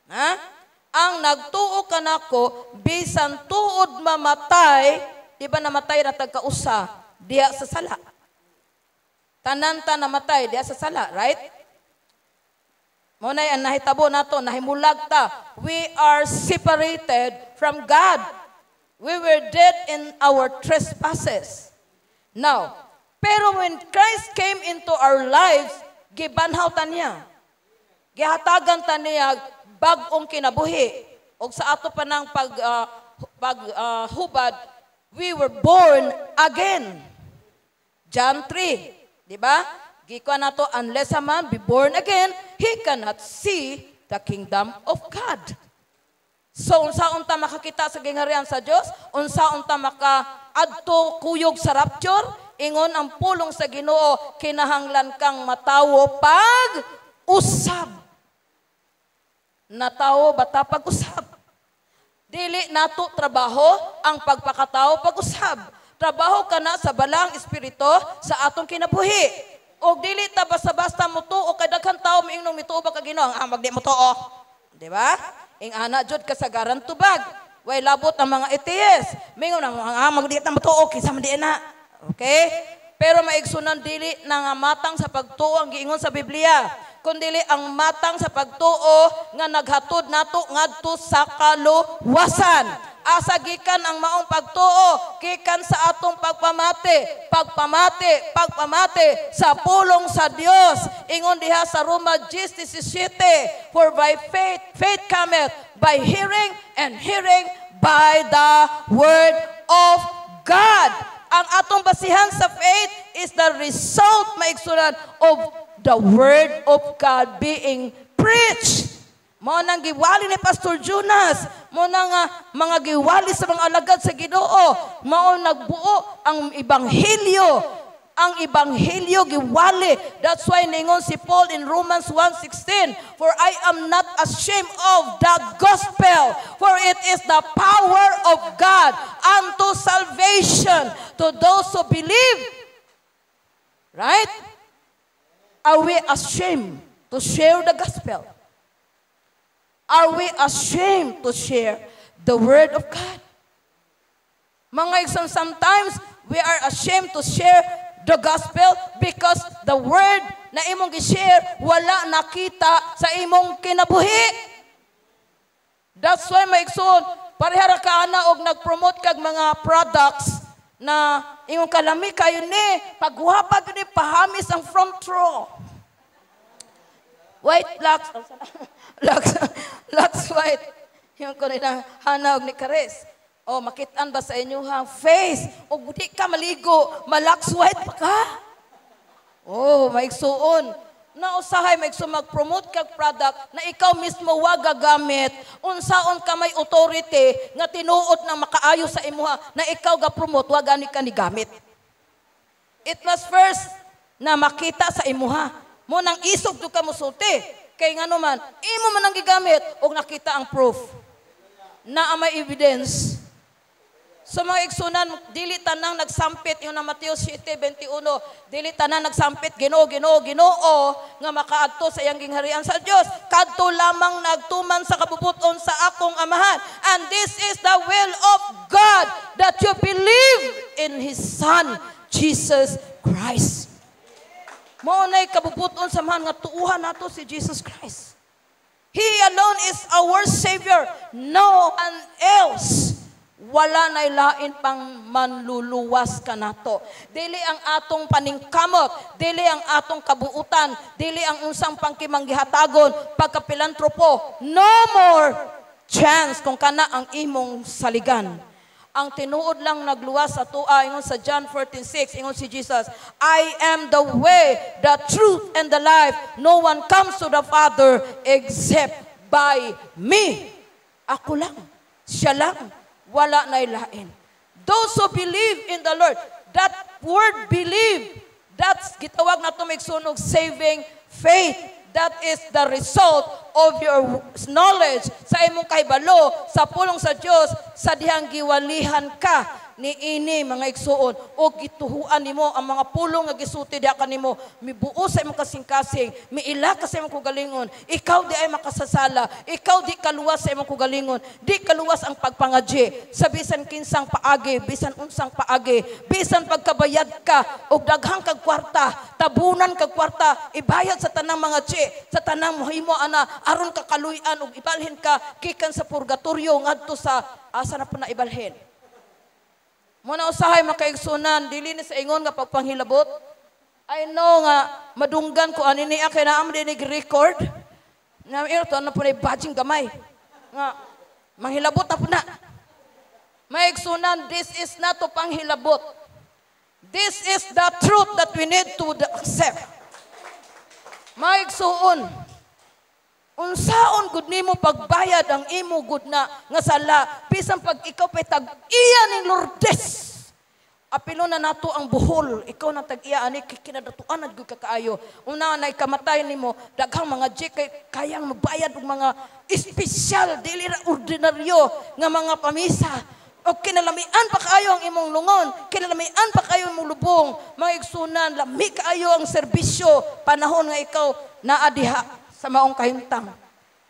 Ha? Ang nagtuo kanako, bisan tuod mamatay, di ba namatay ra tag kausa diha sa sala? Tanan ta namatay diha sa sala, right? Mao nay ang nahitabo nato, nahimulag ta. We are separated from God. We were dead in our trespasses. Now, pero when Christ came into our lives, gibanhaw ta niya. Gihatagan ta niya bag-ong kinabuhi. Og sa ato pa ng pag hubad, we were born again. John 3, di ba? Gikuha nato, "Unless a man be born again, he cannot see the kingdom of God." So, unsa unta makakita sa gingharian sa Dios? Unsa unta maka adto kuyog sa rapture? Ingon ang pulong sa Ginoo, kinahanglan kang matawo pag usab. Natawo bata pag usab? Dili nato trabaho ang pagpakatawo pag usab. Trabaho kana sa Balaang Espiritu sa atong kinabuhi. Og dili ta basta-basta motuo kay daghan tawo miingnon, "Mituo ba ka Ginoo?" "Ah, magdi motuo." Di ba? Ing ana jud kasagaran tubag. Way labot ang mga atheist. Mingon ang mga, "Ah, magdi ta motuo, kinsa man di na." Okay? Pero maigsunan, dili na nga matang sa pagtuo ang giingon sa Biblia, kundili ang matang sa pagtuo nga naghatod nato ngadto sa kaluwasan. Asa gikan ang maong pagtuo? Gikan sa atong pagpamati, pagpamati, pagpamati sa pulong sa Dios. Ingon diha sa Roma 10:17, "For by faith, faith cometh by hearing and hearing by the word of God. Ang atong basihan sa faith is the result, maigsunan, of the Word of God being preached. Mao nang giwali ni Pastor Jonas, mao na nga mga giwali sa mga alagad sa Ginoo, mao nagbuo ang ebanghelyo. Ang ebanghelyo giwali. That's why ningon si Paul in Romans 1:16, "For I am not ashamed of the gospel, for it is the power of God unto salvation to those who believe." Right? Are we ashamed to share the gospel? Are we ashamed to share the Word of God? Mga igsoon, sometimes we are ashamed to share the gospel because the word na imong gi-share wala nakita sa imong kinabuhi. That's why, mga igsoon, parehara ka ana og nag-promote kag mga products na imong kalami kayo ni, pagwapa gyud ni, pahamis ang front row. White Lux, Lux, Lux White. Yung ko nila hanaog ni Kares. Oh, makitaan ba sa inyo ang face? O di ka maligo, ma-Lux White pa ka? Oh, maigsuon. Na usahay maigso mag-promote kag product na ikaw mismo wa gagamit, unsaon ka may authority nga tinuod na makaayo sa imuha na ikaw ga-promote, wa gani ka ni gamit? It must first na makita sa imuha. Mao nang isog jud ka musulti. Kay ngano man, imo man ang gigamit og nakita ang proof. Na may evidence. So mga igsunan, dili tanang nagsampit, yung na Mateo 7:21, dili tanang nagsampit, "Ginoo, Ginoo, Ginoo," nga makaadto sa iyang gingharian sa Dios. Kadto lamang nagtuman sa kabubuton sa akong Amahan. And this is the will of God, that you believe in His Son, Jesus Christ. Mao na'y kabubuton sa Amahan nga tuuhan nato si Jesus Christ. He alone is our Savior. No one else. Wala na'y lain pang manluluwas kanato. Dili ang atong paningkamot, dili ang atong kabuutan, dili ang unsang pangkimanggihatagon, pagkapilantropo. No more chance kung kana ang imong saligan. Ang tinuod lang nagluwas sa atoa, ingon sa John 14:6, ingon si Jesus, "I am the way, the truth, and the life. No one comes to the Father except by me." Ako lang. Siya lang. Wala na'y lain. Those who believe in the Lord, that word "believe," that's gitawag na ito og saving faith. That is the result of your knowledge sa imong kahibalo, sa pulong sa Dios, sa dihang giwalihan ka ni ini, mga igsuon, o gituhuan nimo ang mga pulong nga gisulti diha kanimo, mibuo sa imong kasing-kasing, miila ka sa imong kaugalingon. Ikaw di ay makasasala, ikaw di kaluwas sa imong kaugalingon, di kaluwas ang pagpangadyi sa bisan kinsang paagi, bisan unsang paagi, bisan pagkabayad ka og daghang kag kwarta, tabunan kag kwarta, ibayad sa tanang mga tsi, sa tanang mohimo ana aron ka kaluy-an og ibalhin ka gikan sa purgatorio ngadto sa asa na po na ibalhin. Mao na usahay, makaigsunan, dili ni sa ingon nga pagpanghilabot. I know nga madunggan ko ani niya kay naa man din record. Na ito na po na badging gamay. Nga manghilabot na po na. Maigsunan, this is not to panghilabot. This is the truth that we need to accept. Maigsuon, unsaon gud nimo pagbayad ang imo gud na nga sala bisan pag ikaw pay tag-iya ning Lourdes? Apilo na nato ang Bohol, ikaw na tag-iya ani kay kinadatuan na gud ka kaayo. Una na ikamatay nimo, daghang mga G kay kayang magbayad og mga espesyal, dili ra ordinaryo nga mga pamisa. O kinalamian pa kaayo ang imong lungon, kinalamian pa kaayo ang imong lubong, mga igsunan, lami kaayo ang serbisyo panahon nga ikaw naa diha sa maong kahimtang.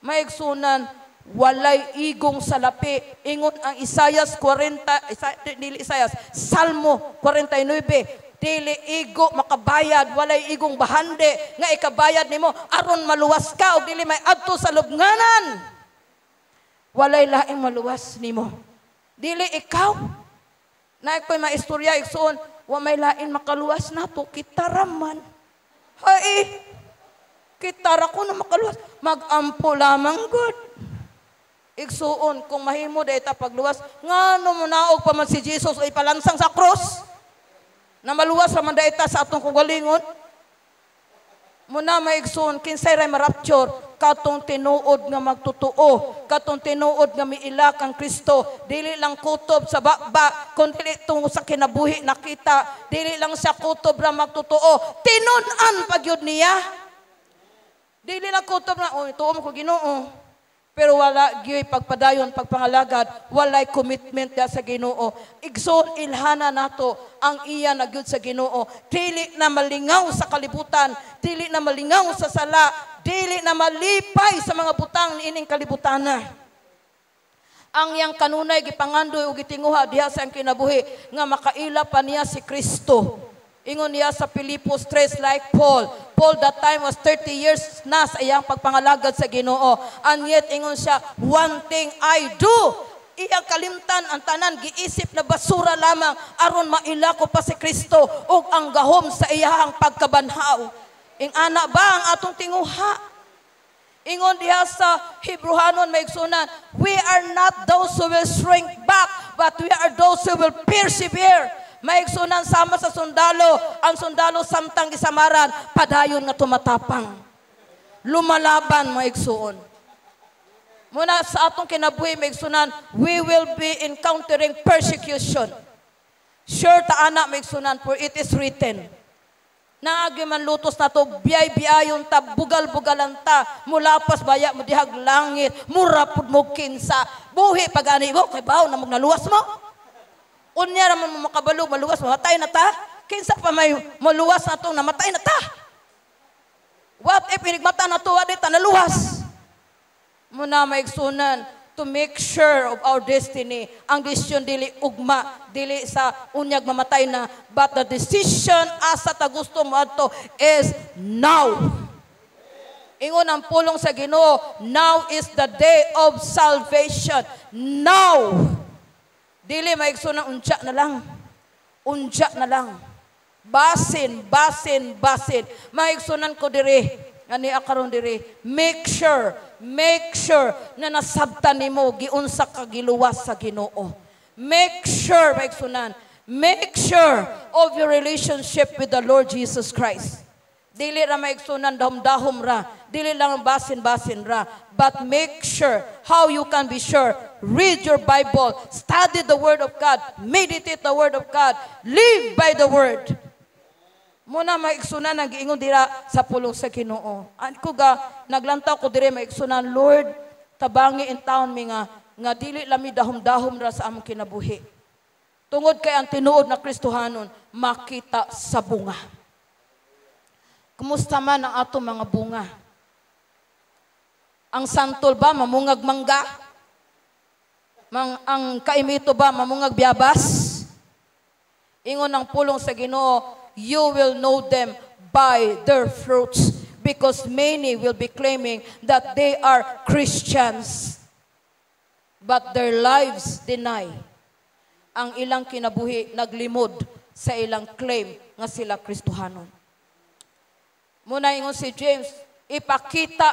Mga igsunan, walay igong salapi. Ingon ang Isayas 40, Isa, dili Isayas, Salmo 49, dili igo makabayad, walay igong bahandi nga ikabayad nimo aron maluwas ka og dili may adto sa lubnganan. Walay laing maluwas nimo. Dili ikaw. Na ko'y maistorya, igsuon, wa may lain makaluwas nato, kita raman. Hay, kita ra ko na makaluwas. Magampo lamang gud. Igsuon, kung mahimo diay ta pagluwas, ngano monaog pa man si Jesus o ipalansang sa krus? Na maluwas ra man diay ta sa atong kaugalingon? Muna, maigsuon, kinsay ray marapture? Katong tinuod nga magtotoo, katong tinuod nga miila kang Kristo, dili lang kutob sa baba, kun dili tungo sa kinabuhi nakita, dili lang sa kutob ra magtotoo, tinun-an pa gyud niya. Dili lang kutob na, "Oh, tuo ko Ginoo." Pero wala gyud pagpadayon, pagpangalagad, walay commitment ya sa Ginoo. Igsoon, ilhana nato ang iya na gyud sa Ginoo. Dili na malingaw sa kalibutan, dili na malingaw sa sala, dili na malipay sa mga butang niining kalibutan na. Ang iyang kanunay gipangandoy ug gitinguha diha sa iyang kinabuhi nga makaila pa niya si Kristo. Ingon niya sa Filipos 3, like Paul. Paul that time was 30 years na sa iyang pagpangalagad sa Ginoo. And yet ingon siya, "One thing I do." Iyang kalimtan ang tanan, giisip na basura lamang aron maila ko pa si Kristo ug ang gahom sa iyang pagkabanhaw. Ing-ana ba ang atong tinguha? Ingon diha sa Hebrehanon, maigsunan, we are not those who will shrink back, but we are those who will persevere. Maigsunan, sama sa sundalo, ang sundalo samtang gisamaran, padayon nga tumatapang. Lumalaban, maigsuon. Muna sa atong kinabuhi, maigsunan, we will be encountering persecution. Sure ta ana, maigsunan, for it is written. Naagi man lutos na to, biyay-biyayon ta, bugal-bugalan ta, mulapas baya mo dihag langit, mura pud mo kinsa, buhi pagani mo, kay baw na magnaluwas mo. Unya ra man mo makabalo, maluwas, mamatay na ta. Kinsa pa may maluwas na to, namatay na ta. What if inigmata na to, adi ta naluwas? Muna, maigsunan, to make sure of our destiny. Ang desisyon dili ugma, dili sa unyag mamatay na, but the decision asa ta gusto mo adto is now. Ingon ang pulong sa Ginoo, now is the day of salvation. Now. Dili, maigsunan, unsya na lang. Unsya na lang. Basin, basin, basin. Maigsunan ko diri, ani karon diri, make sure na nasabtan nimo giunsa ka giluwas sa Ginoo. Make sure, maigsunan, make sure of your relationship with the Lord Jesus Christ. Dili ra, maigsunan, dahom-dahom ra, dili lang basin-basin ra, but make sure. How you can be sure? Read your Bible, study the Word of God, meditate the Word of God, live by the Word. Muna, maigsunan, ang giingon dira sa pulong sa Ginoo. An ko ga naglantaw ko dire, maigsunan, Lord, tabangi in town mi nga dili lami dahom-dahom ra sa among kinabuhi. Tungod kay ang tinuod na Kristohanon makita sa bunga. Kumusta man ang atong mga bunga? Ang santol ba mamungag mangga? Ang kaimito ba mamungag biyabas? Ingon ang pulong sa Ginoo, you will know them by their fruits, because many will be claiming that they are Christians, but their lives deny. Ang ilang kinabuhi naglimod sa ilang claim nga sila Kristohanon. Muna ingon si James, ipakita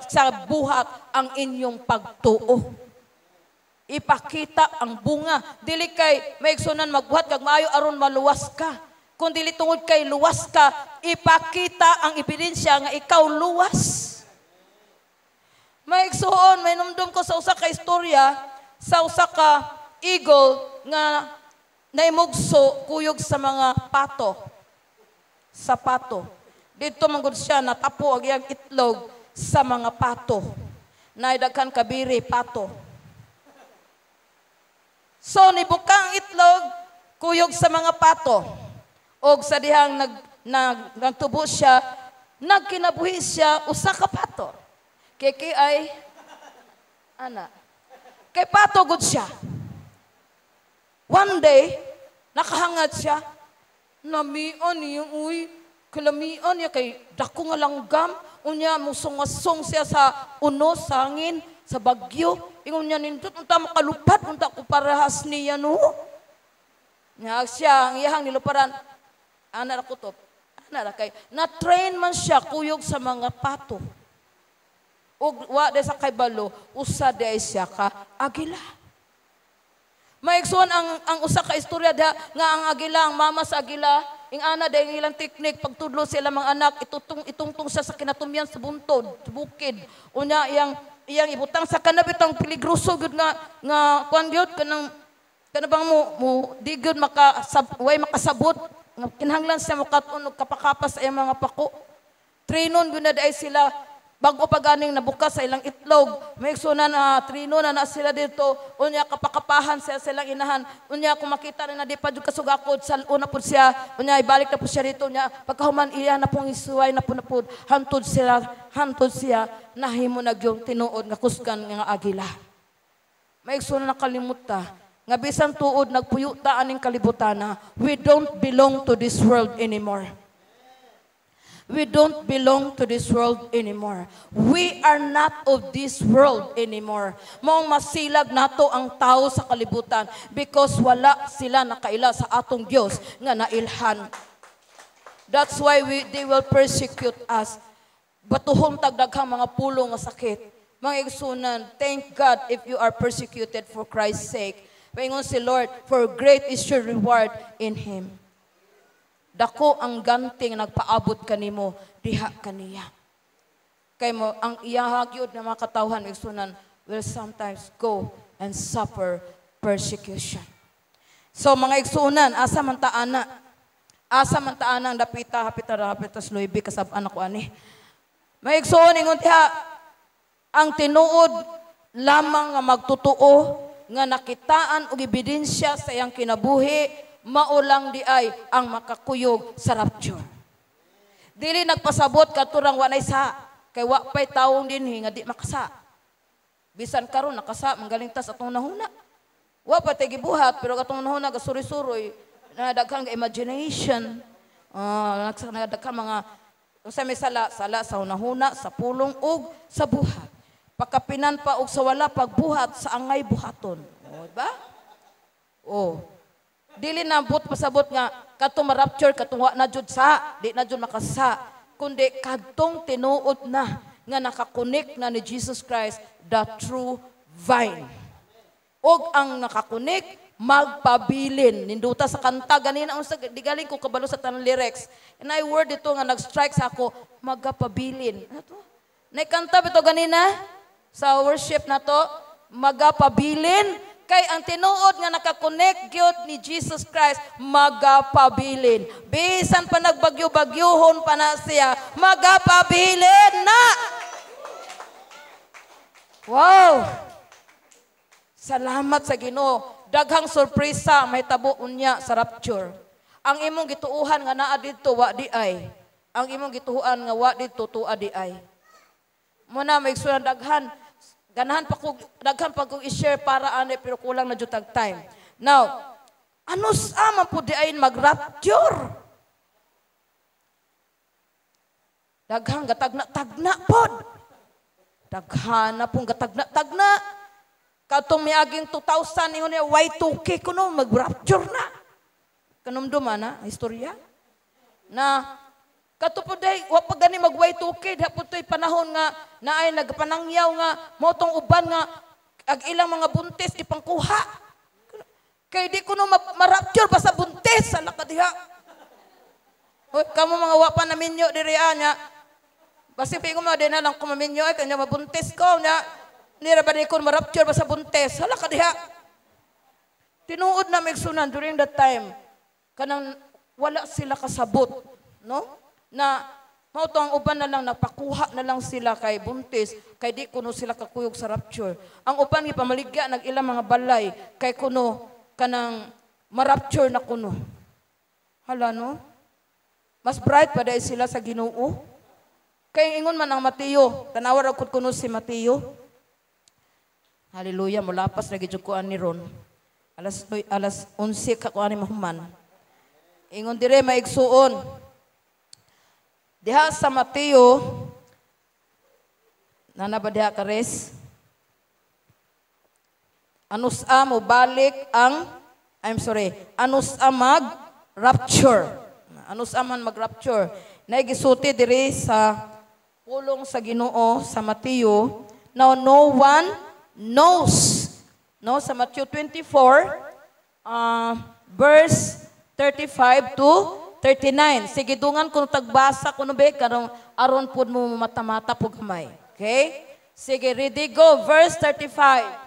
sa buhat ang inyong pagtuo. Ipakita ang bunga. Dili kay, maigsunan, magbuhat kag maayo aron maluwas ka. Kung dili tungod kay luwas ka, ipakita ang ebidensya nga ikaw luwas. Maigsuon, may numdum ko sa usa ka istorya sa usa ka eagle nga naimugso kuyog sa mga pato. Sa pato. Dito man gud siya natapo ang iyang itlog sa mga pato. Naay daghan kabiri pato. So nibuka ang itlog kuyog sa mga pato. Og sa dihang nagtubo siya, nagkinabuhi siya usa ka pato. Kay kay ay ana. Kay pato gud siya. One day, nakahangad siya. Namian niya, uy. Kalamian niya kay dako nga langgam. Unya, musong-asong siya sa unos, sa hangin, sa bagyo. Ingon niya, "Nindot, unta makalupad, unta ko parehas niya, no?" Nga siya, ang iyahang niluparan, ana ra kutob. Ana ra kay, na-train man siya kuyog sa mga pato. Ug wa di sa kaybalo, usa di ay siya ka agila. Maigsuon, ang usa ka istorya diha nga ang agila, ang mama sa agila, ing ana dahil ilang teknik pagtudlo sila mga anak, itutong itungtong siya sa kinatumyan sa buntod, sa bukid. Unya iyang iyang ibutang sa kanabitang peligroso gyud nga nga kuan gyud, kanang kanabang mo mo di gyud maka sab, way makasabot nga kinahanglan siya mokat-on og kapakapas sa iyang mga pako. Trinon gyud na diay sila bago pa ganing nabukas sa ilang itlog. May igsunan na trino na na sila dito. Unya kapakapahan siya silang inahan. Unya kung makita na na di pa jud kasugakod, sal-on na pud siya. Unya ibalik na po siya dito. Unya pagkahuman iya na pong isuway na po na pud. Hantod sila, hantod siya nahimo na gyud tinuod nga kusgan nga agila. May igsunan, nakalimot ta nga bisan tuod nagpuyo ta aning kalibutana, we don't belong to this world anymore. We don't belong to this world anymore. We are not of this world anymore. Maong masilag nato ang tao sa kalibutan because wala sila nakaila sa atong Dios nga nailhan. That's why they will persecute us. Batuhon tag daghang mga pulo nga sakit. Mga igsunan, thank God if you are persecuted for Christ's sake. Paingon si Lord, "For great is your reward in Him." Dako ang ganting nagpaabot kanimo diha kaniya. Kay mo ang iyaha gyud nga mga katawhan, igsunan, will sometimes go and suffer persecution. So mga igsunan, asa man ta ana? Asa man ta ana ang dapita? Hapita ra, hapita sa 9 kasab-an ako ani. Mga igsuon, ingon diha ang tinuod lamang nga magtotoo nga nakitaan og ebidensya sa iyang kinabuhi, mao lang di ay ang makakuyog sa rapture. Dili nagpasabot katurang wanay sa, kay wa pay tawong dinhi nga di makasa. Bisan karon nakasa manggaling tas atong nahuna. Wa pa tay gibuhat pero atong nahuna gasuri-suroy na daghang imagination. Ah, uh, daghang mga unsa may sala, sala sa hunahuna, sa pulong ug sa buhat. Pakapinan pa og sa wala pagbuhat sa angay buhaton. O, di ba? Oh. Dili na but pasabot nga kadtong ma-rapture katong wa na jud sa, di na jud makasa, kundi kadtong tinuod na nga naka-connect na ni Jesus Christ, the true vine. Og ang naka-connect magpabilin. Ninduta sa kanta ganina, unsa di galing ko kabalo sa tanang lyrics. And I word dito nga nag-strike sa ako, "Magapabilin." Ano to? Naikanta bito ganina sa worship na to, "Magapabilin," kay ang tinuod nga naka-connect gyud ni Jesus Christ magapabilin. Bisan pa nagbagyo-bagyuhon pa na siya, magapabilin na. Wow! Salamat sa Ginoo. Daghang sorpresa mahitabo unya sa rapture. Ang imong gituuhan nga naa didto, wa di ay. Ang imong gituuhan nga wa didto, tua di ay. Muna may daghan ganahan pa ko, daghan pa kong i-share para ani, pero kulang na jud tag time. Now, ano sa man pud di ay mag-rapture? Daghang gatagna-tagna pod. Daghan na pong gatagna-tagna. Katong miaging 2000, ingon niya Y2K kuno mag-rapture na. Kanumdum ana istorya? Na kato po day, wa pa gani mag Y2K, diha po to'y panahon nga naay nagpanangyaw nga mao tong uban nga ag ilang mga buntis ipangkuha. Kay di kuno ma-rapture basta buntis sa diha. Hoy, kamo mga wa pa naminyo diri anya. Basi pingo mo di na lang ko maminyo ay kanya mabuntis ko nya. Nira ba di ko ma-rapture basta buntis? Hala ka diha. Tinuod na migsunan, during that time kanang wala sila kasabot, no? Na mao to ang uban na lang napakuha na lang sila kay buntis, kay di kuno sila kakuyog sa rapture. Ang uban gipamaligya nag ilang mga balay kay kuno kanang ma-rapture na kuno. Hala, no? Mas bright pa dahil sila sa Ginoo. Kay ingon man ang Mateo, tanawa ra kud kuno si Mateo. Hallelujah, mulapas na gid ko ani ron. Alas 11 ka ko ani mahuman. Ingon dire, maigsuon. Diha sa Mateo, nana ba diha kares? Anus a mo balik ang, I'm sorry, anus a mag rapture. Anus a man mag rapture. Naigisuti diri sa Pulong sa Ginoo sa Mateo. Now, no one knows. No, sa Matthew 24, verse 35 to 39. Sige, dungan kung tagbasa kuno be karong aron pud mo mata-mata pug gamay. Okay? Sige, ready, go. Verse 35.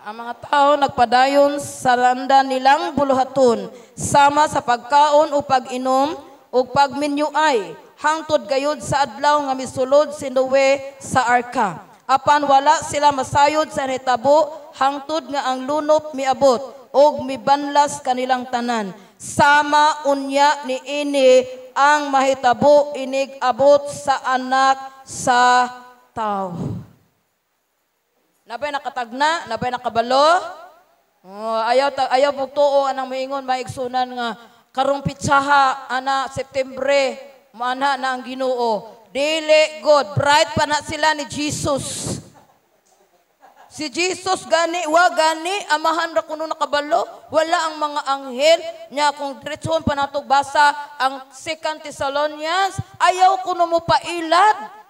Ang mga tao nagpadayon sa landa nilang buluhaton, sama sa pagkaon o pag-inom o pagminyuay, hangtod gayud sa adlaw nga misulod si Noe sa arka. Apan wala sila masayod sa nahitabo, hangtod nga ang lunop miabot og mibanlas kanilang tanan. Sama unya niini ang mahitabo inig abot sa Anak sa Tao. Nabay nakatagna, nabay nakabalo. Oh, ayaw pugtuo anang moingon maigsunan nga karong pitsaha ana Septembre moana na ang Ginoo. Dili god, bright pa na sila ni Jesus. Si Jesus gani wa gani amahan ra kuno nakabalo, wala ang mga anghel nya. Kung diretsohon pa natog basa ang 2 Thessalonians, ayaw kuno mo pailad.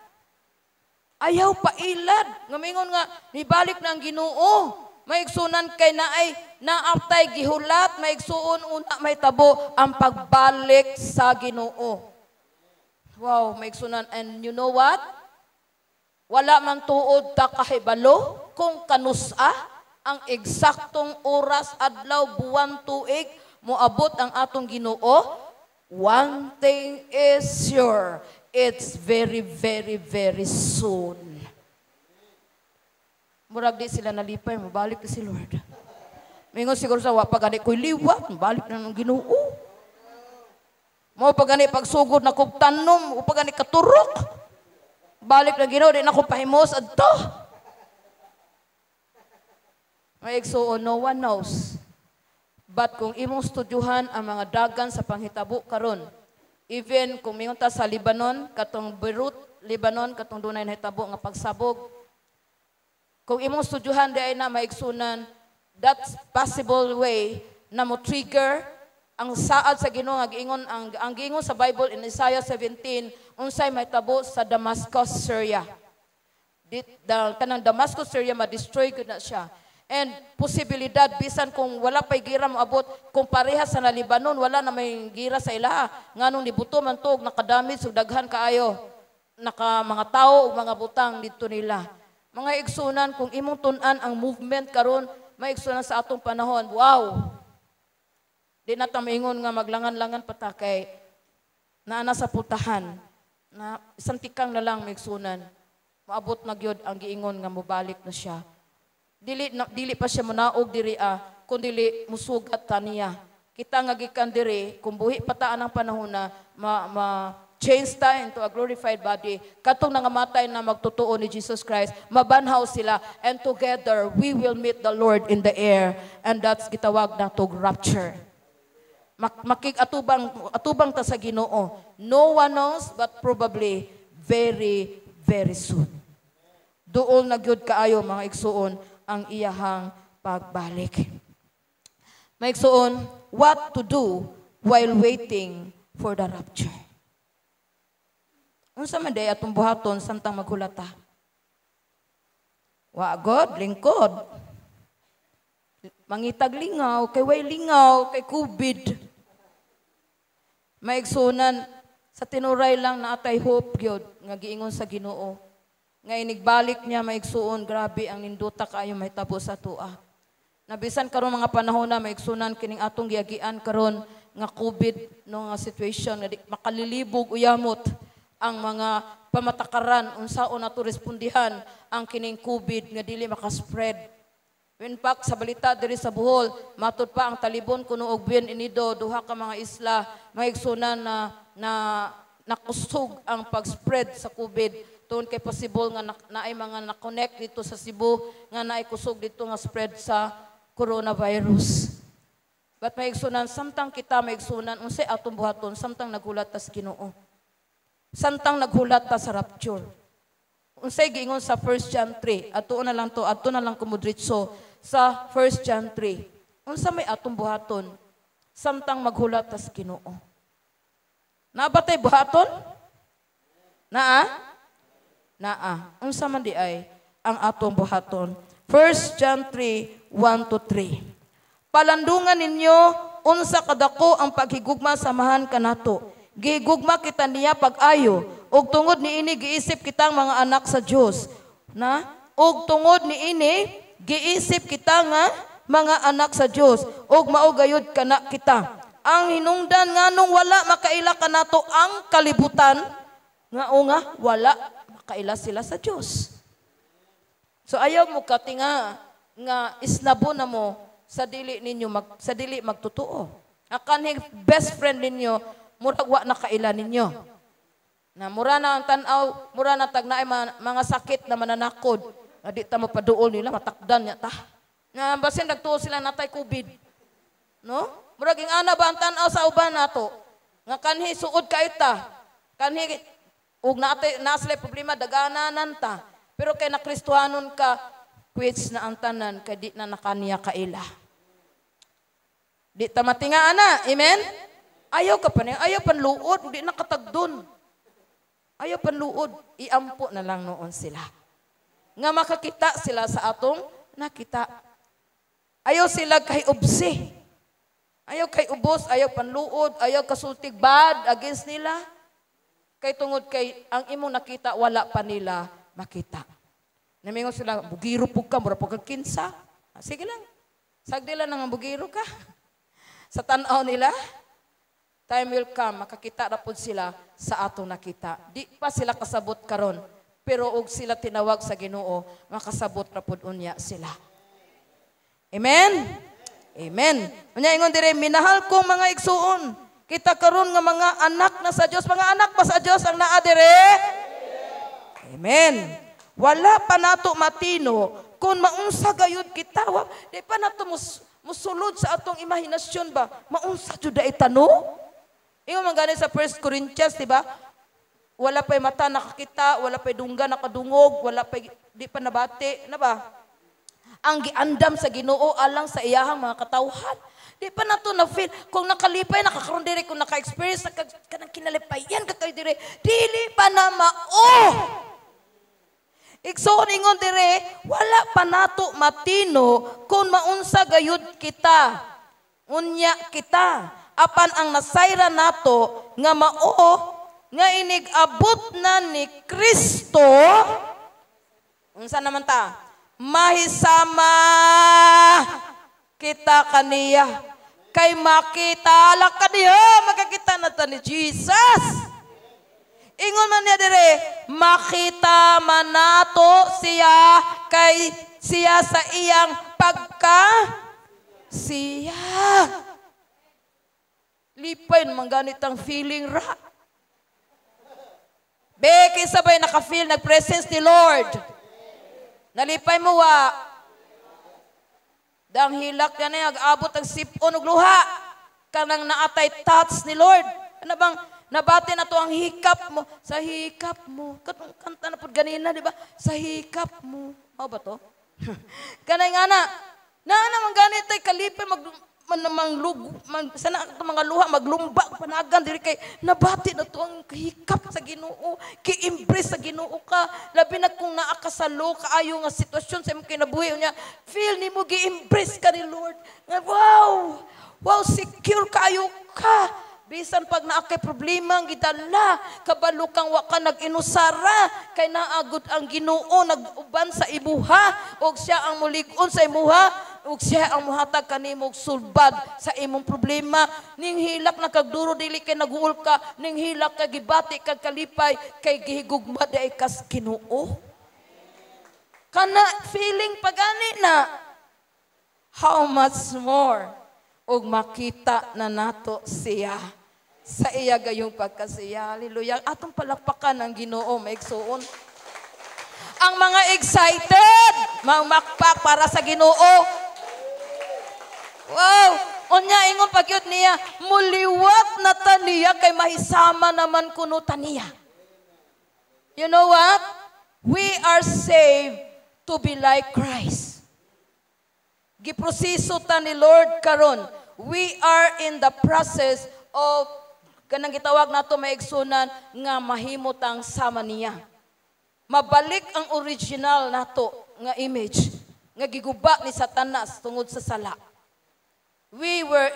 Ayaw pailad. Ngamingon nga, nibalik na ang Ginoo. Maigsunan kay naay naaptay gihulat, maigsuon una may tabo ang pagbalik sa Ginoo. Wow, maigsunan. And you know what? Wala man tuod ta kahibalo kung kanusa ang eksaktong oras, adlaw, buwan, tuig moabot ang atong Ginoo. One thing is sure, it's very, very, very soon. Murag di sila nalipay, mabalik na si Lord. Mingon siguro sa wa pa gani ko'y liwat, mabalik na ng Ginoo. Mao pa gani pagsugod na kog tanom, o pa gani katurok. Balik na Ginoo, di na ko pahimos adto. May igsuon, no one knows. But kung imong studyuhan ang mga dagan sa panghitabo karon, even kung mingon ta sa Lebanon, katong Beirut, Lebanon, katong dunay nahitabo nga pagsabog, kung imong studyuhan di ay na maigsunan, that's possible way na mo trigger ang saad sa Ginoo nga giingon ang giingon sa Bible in Isaiah 17 unsay mahitabo sa Damascus, Syria. Kanang Damascus, Syria ma-destroy gud na siya. And posibilidad bisan kung wala pay gira moabot, kung pareha sa na Lebanon wala na may gira sa ilaha nganong nibuto man to og nakadamage ug daghan kaayo naka mga tawo ug mga butang didto nila. Mga igsunan, kung imong tun-an ang movement karon maigsunan sa atong panahon, wow. Di na ta maingon nga maglangan-langan pa ta kay naa na sa putahan na isang tikang na lang maigsunan. Moabot na gyud ang giingon nga mobalik na siya. Dili pa siya munaog diri kun dili musugat ta niya. Kita nga gikan diri kung buhi pa ta anang panahon na ma change ta into a glorified body. Katong nangamatay na magtotoo ni Jesus Christ, mabanhaw sila and together we will meet the Lord in the air, and that's gitawag natog rapture. Makig-atubang ta sa Ginoo. No one knows, but probably very, very soon. Duol na gyud kaayo mga igsuon ang iyahang pagbalik. Mga igsuon, what to do while waiting for the rapture? Unsa man day atong buhaton samtang maghulata? Wa god, lingkod. Mangitag lingaw, kay way lingaw, kay COVID. Maigsunan, sa tinuray lang na atay hope gyud nga giingon sa Ginoo. Nga inigbalik niya maigsuon, grabe ang nindota kaayo mahitabo sa tua. Nabisan karon mga panahon na maigsunan kining atong giagian karon nga COVID no nga situation nga di makalilibog uyamot ang mga pamatakaran unsaon nato respondihan ang kining COVID nga dili makaspread. In fact, sa balita diri sa Bohol, matud pa ang Talibon kuno og Bien Inido, duha ka mga isla maigsunan na nakusog ang pag-spread sa COVID. Tungod kay possible nga naay mga na-connect dito sa Cebu nga naay kusog dito nga spread sa coronavirus. But maigsunan, samtang kita, maigsunan, unsay atong buhaton samtang naghulat ta sa Ginoo? Samtang naghulat ta sa rapture. Unsay giingon sa 1 John 3? Ato na lang to, ato na lang kumudritso sa 1 John 3. Unsa may atong buhaton samtang maghulat ta sa Ginoo? Naa ba tay buhaton? Naa? Naa. Unsa man di ay ang atong buhaton? 1 John 3, 1 to 3. Palandungan ninyo unsa kadako ang paghigugma sa Amahan kanato. Gihigugma kita niya pag-ayo, ug tungod niini giisip kitang mga anak sa Dios. Na? Ug tungod niini giisip kita nga mga anak sa Dios, ug mao gayud kana kita. Ang hinungdan nganong wala makaila kanato ang kalibutan, nga o nga wala makaila sila sa Dios. So ayaw mo katinga nga isnabo na mo sa dili ninyo sa dili magtotoo. Ang kanhing best friend ninyo murag wa na kaila ninyo. Na mura na ang tan-aw, mura na tag naay mga sakit na mananakod. Nga di ta mapaduol nila, matakdan niya ta. Nga basin nagtuo sila natay COVID. No? Murag ing ana ba ang tan-aw sa uban nato? Nga kanhi suod kayo ta. Kanhi ug naatay naa sila problema, dagananan ta. Pero kay na Kristohanon ka, quits na ang tanan kay di na nakaniya kaila. Di ta matinga ana, amen? Ayaw ka pa niya, ayaw panluod, di na katagdon. Ayaw panluod, iampo na lang noon sila. Nga makakita sila sa atong nakita. Ayaw sila kay ubsi. Ayaw kay ubos, ayaw panluod, ayaw kasultig bad against nila. Kay tungod kay ang imong nakita, wala pa nila makita. Namingon sila, bugiro pug ka, mura pug kag kinsa. Sige lang. Sagdi lang nang bugiro ka. Sa tan-aw nila, time will come, makakita na pud sila sa atong nakita. Di pa sila kasabot karon, pero og sila tinawag sa Ginoo, makasabot ra pud unya sila. Amen? Amen. Unya ingon dire, minahal kong mga igsuon, kita karon nga mga anak na sa Dios, mga anak ba sa Dios ang naa dire? Amen. Wala pa nato matino kung maunsa gayud kita. Di pa nato musulod sa atong imahinasyon ba? Maunsa jud ay tano? Ingon man gani sa 1 Corinthians, di ba? Wala pa'y mata nakakita, wala pa'y dungga nakadungog, wala pa'y di pa nabati, na ba? Ang giandam sa Ginoo alang sa iyahang mga katawhan. Di pa nato na feel kung nakalipay nakakaroon dire, kung naka-experience na kanang kinalipayan ka kayo dire, dili pa na mao. Igsoon ingon dire, wala pa nato matino kung maunsa gayud kita. Unya kita. Apan ang nasayra nato nga mao nga inig-abot na ni Kristo, unsa naman ta? Mahisama kita kaniya. Kay makita lang kaniya, makakita na ta ni Jesus. Ingon man niya dire, makita man nato siya kay siya sa iyang pagka siya. Lipay naman ganitang feeling ra. Be, kinsa ba'y naka-feel nag-presence ni Lord? Nalipay mo wa. Dang hilak yan eh, ag-abot ang sipon og luha. Kanang naatay touch ni Lord. Ano bang nabati na to ang hikap mo? Sa hikap mo. Katong kanta na po ganina, di ba? Sa hikap mo. Mao ba to? Kanay nga na. Naa naman ganit ay kalipay mag man manglug man, sana ang mga luha maglumba panagan diri kay nabati na to ang hikap sa Ginoo, ki-embrace sa Ginoo ka, labi na kung naa ka sa low kaayo nga sitwasyon sa imong kinabuhi unya feel nimo gi-embrace ka ni Lord nga wow, wow, secure kaayo ka. Bisan pag naa kay problema ang gidala, kabalo kang wa ka nag-inusara, kay naagod ang Ginoo nag-uban sa imuha, ug siya ang mulig-on sa imuha, ug siya ang muhatag kanimo og sulbad sa imong problema. Ning hilak na kagduro dili kay naguol ka, ning hilak ka gibati kag kalipay kay gihigugma diay kas Ginoo. Kana feeling pagani na, how much more og makita na nato siya sa iya gayong pagkasiya. Hallelujah. Atong palakpakan ang Ginoo, maigsuon. Ang mga excited, mamakpak para sa Ginoo. Wow! Unya ingon pa gyud niya, muliwat na ta niya kay mahisama naman kuno ta niya. You know what? We are saved to be like Christ. Giproseso ta ni Lord karon. We are in the process of kanang gitawag nato, maigsunan, nga mahimo tang sama niya. Mabalik ang original nato nga image nga giguba ni Satanas tungod sa sala. We were,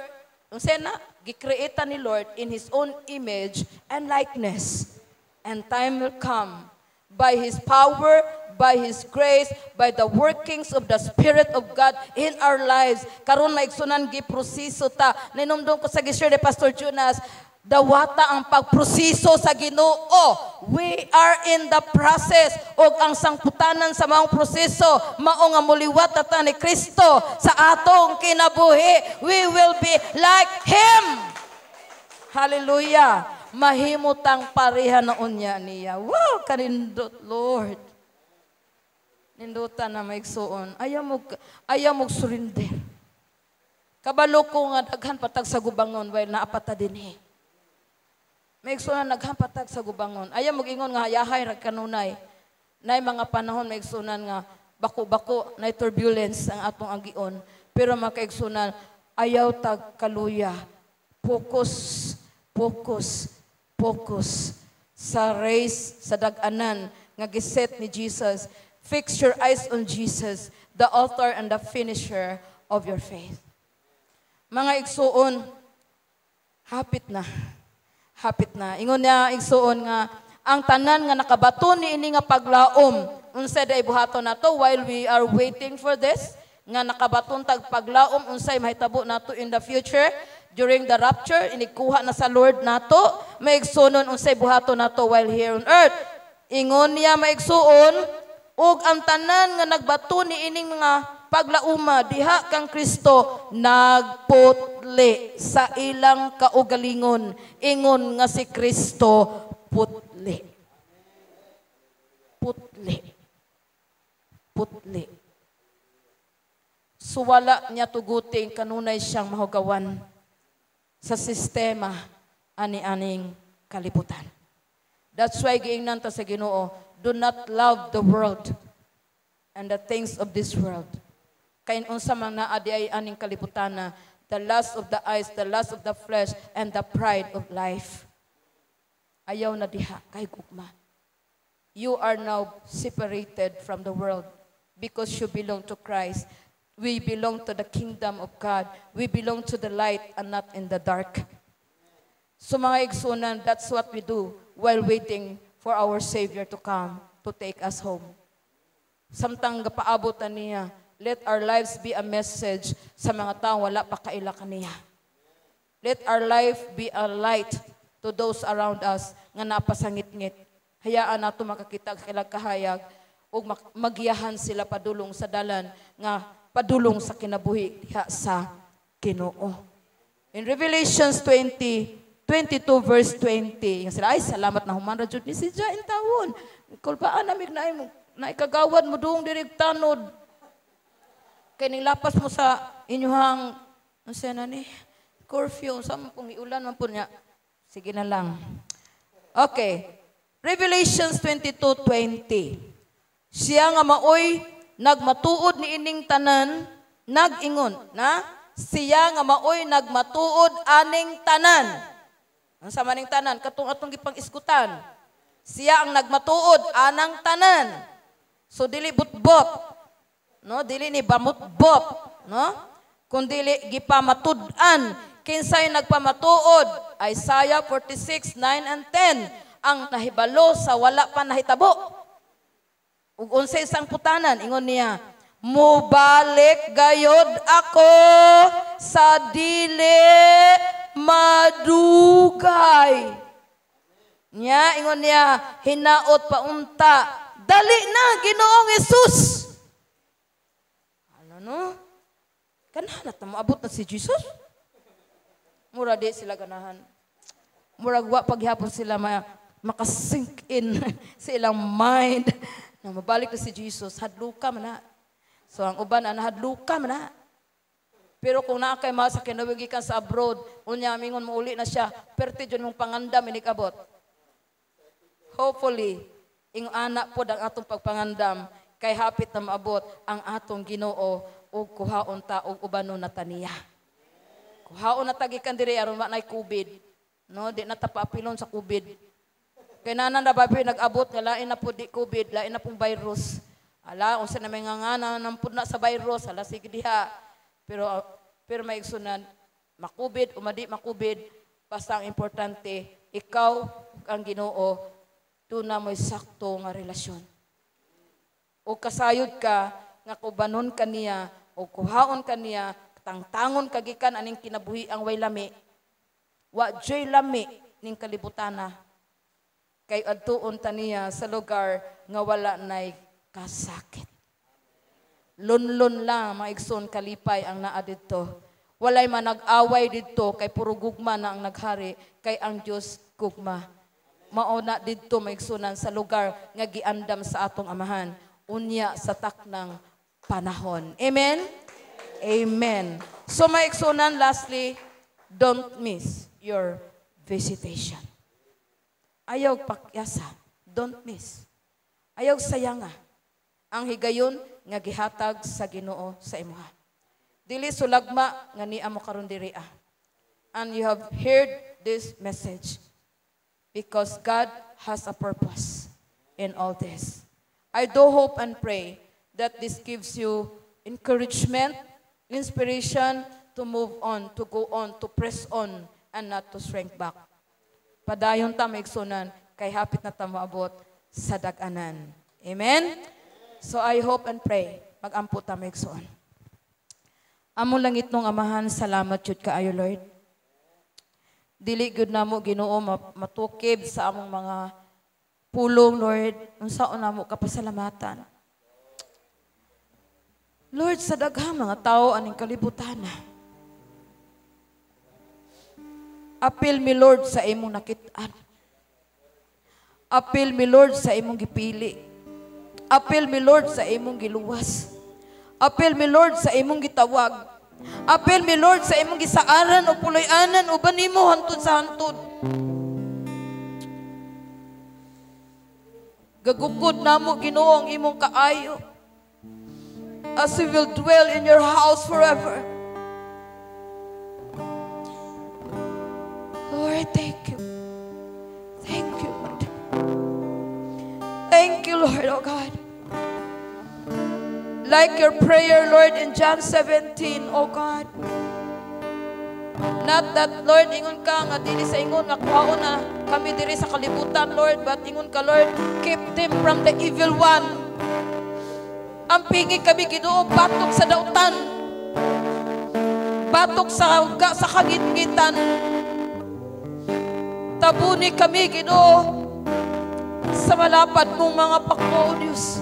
unsa na, gikreata ni Lord in His own image and likeness. And time will come, by His power, by His grace, by the workings of the Spirit of God in our lives. Karon, maigsunan, giproseso ta. Ninumdum ko sa gi-share ni Pastor Jonas, dawata ang pagproseso sa Ginoo. We are in the process ug ang sangputanan sa maong proseso mao nga muliwat ta ni Kristo sa atong kinabuhi. We will be like Him. Hallelujah. Mahimo tang pareha na unya niya. Wow, kanindot, Lord. Nindutan na, maigsuon. Ayaw mo surrender. Kabalo ko nga daghan patag sa gubangon while naa pa ta dinhi. Maigsuon, daghan patag sa gubangon. Ayaw mo ingon nga hayahay ra kanunay. Nay mga panahon, maigsunan, nga bako-bako, nay turbulence ang atong agion. Pero, makaigsunan, ayaw tag kaluya. Focus, focus, focus sa race, sa dag-anan nga giset ni Jesus. Fix your eyes on Jesus, the author and the finisher of your faith. Mga igsuon, hapit na. Hapit na. Ingon niya, igsuon, nga ang tanan nga nakabaton ni ini nga paglaom, unsay day buhaton nato while we are waiting for this? Nga nakabaton tag paglaom, unsay mahitabo nato in the future during the rapture, inikuha na sa Lord nato? Maigsunon, unsay buhaton nato while here on earth? Ingon niya, maigsuon, ug ang tanan nga nagbaton ni ining mga paglauma diha kang Kristo nagputli sa ilang kaugalingon, ingon nga si Kristo putli. Putli. Putli. So wala niya tuguting kanunay siyang mahugawan sa sistema ani-aning kalibutan. That's why giingnan ta sa Ginoo, do not love the world and the things of this world. Kay unsa man naa di ay aning kalibutan na, the lust of the eyes, the lust of the flesh, and the pride of life. Ayaw na diha, kay gugma. You are now separated from the world because you belong to Christ. We belong to the kingdom of God. We belong to the light and not in the dark. So, mga igsunan, that's what we do while waiting for our Savior to come to take us home. Samtang gapaabot na niya, let our lives be a message sa mga taong wala pa kaila kaniya. Let our life be a light to those around us nga napasangit-ngit. Hayaan nato makakita kailang kahayag ug magiyahan sila padulong sa dalan nga padulong sa kinabuhi diha sa Ginoo. In Revelations 20, 22 verse 20, yung sila, "Ay, salamat na human ra jud ni si Ja in tawon. Kulbaan na mig naay mo, naikagawad mo doong diri tanod. Kay ning lapas mo sa inyuhang unsa na ni curfew sa mo kung iulan man po niya." Sige na lang. Okay. Revelations 22:20. Siya nga maoy nagmatuod ni ining tanan nag-ingon na, siya nga maoy nagmatuod aning tanan. Ang sa maning tanan katong atong gipang-isgutan. Siya ang nagmatuod anang tanan. So dili butbot. No, dili ni bamutbot, no? Kung dili gipamatud-an. Kinsay nagpamatuod? Isaiah 46:9 and 10. Ang nahibalo sa wala pa nahitabo. Ug unsay isang putanan, ingon niya, "Mubalik gayod ako sa dili madugay." Nya, ingon niya, "Hinaot pa unta. Dali na, Ginoong Hesus." Ano no? Ganahan na ta moabot na si Jesus. Mura di sila ganahan. Murag wa paghapon sila makasink in sa ilang mind. Nang mabalik na si Jesus, hadluka man na. So ang uban ana, hadluka man na. Pero kung naa kay mga sa kinabuhi gikan sa abroad, unya mingon mo uli na siya, perti jud mong pangandam inikabot. Hopefully, ing ana pod ang atong pagpangandam kay hapit na maabot ang atong Ginoo ug kuhaon ta og ubanon na ta niya. Kuhaon na ta gikan diri aron wa nay COVID. No, di na ta paapilon sa COVID. Kay nanan na ba nag-abot nga lain na pud di COVID, lain na pong virus. Ala, unsa na may nga nga nampud na sa virus, ala, sige diha. Pero pero may igsunan, makubid o madi makubid, basta ang importante, ikaw ang Ginoo, duna mo'y sakto nga relasyon. O kasayod ka nga kubanon ka niya o kuhaon ka niya, tangtangon ka gikan aning kinabuhi ang way lami. Wa joy lami ning kalibutana. Kay adtuon ta niya sa lugar nga wala nay kasakit. Lunlun lang, mga igsoon, kalipay ang naa didto. Walay man nag-away didto kay puro gugma na ang naghari kay ang Dios gugma. Mao na didto, mga igsunan, sa lugar nga giandam sa atong Amahan unya sa taknang panahon. Amen? Amen. So mga igsunan, lastly, don't miss your visitation. Ayaw pakyasa. Don't miss. Ayaw sayanga ang higayon nga gihatag sa Ginoo sa imuha. Dili sulagma nga nia mo karon diri ah. And you have heard this message because God has a purpose in all this. I do hope and pray that this gives you encouragement, inspiration to move on, to go on, to press on, and not to shrink back. Padayon ta, maigsunan, kay hapit na ta moabot sa dag-anan. Amen? So I hope and pray, magampo ta, maigsoon. Among langitnong Amahan, salamat jud kaayo, Lord. Dili gud namo, Ginoo, matukib sa among mga pulong, Lord, unsaon namo kapasalamatan. Lord, sa daghang mga tao aning kalibutan. Apil mi, Lord, sa imong nakit-an. Apil mi, Lord, sa imong gipili. Apil mi, Lord, sa imong giluwas. Apil mi, Lord, sa imong gitawag. Apil mi, Lord, sa imong gisaaran o puloy-anan uban nimo hantod sa hantod. Gagukod namo, Ginoo, ang imong kaayo as we will dwell in your house forever. Lord, thank you. Thank you, Lord. Thank you, Lord, oh God. Like your prayer, Lord, in John 17, oh God. Not that, Lord, ingon ka nga dili sa ingon nga kuhaon na kami diri sa kalibutan, Lord, but ingon ka, Lord, keep them from the evil one. Ang pingi kami, Ginoo, batok sa dautan. Batok sa kangitngitan. Tabuni kami, Ginoo, sa malapad mong mga pako, O Diyos.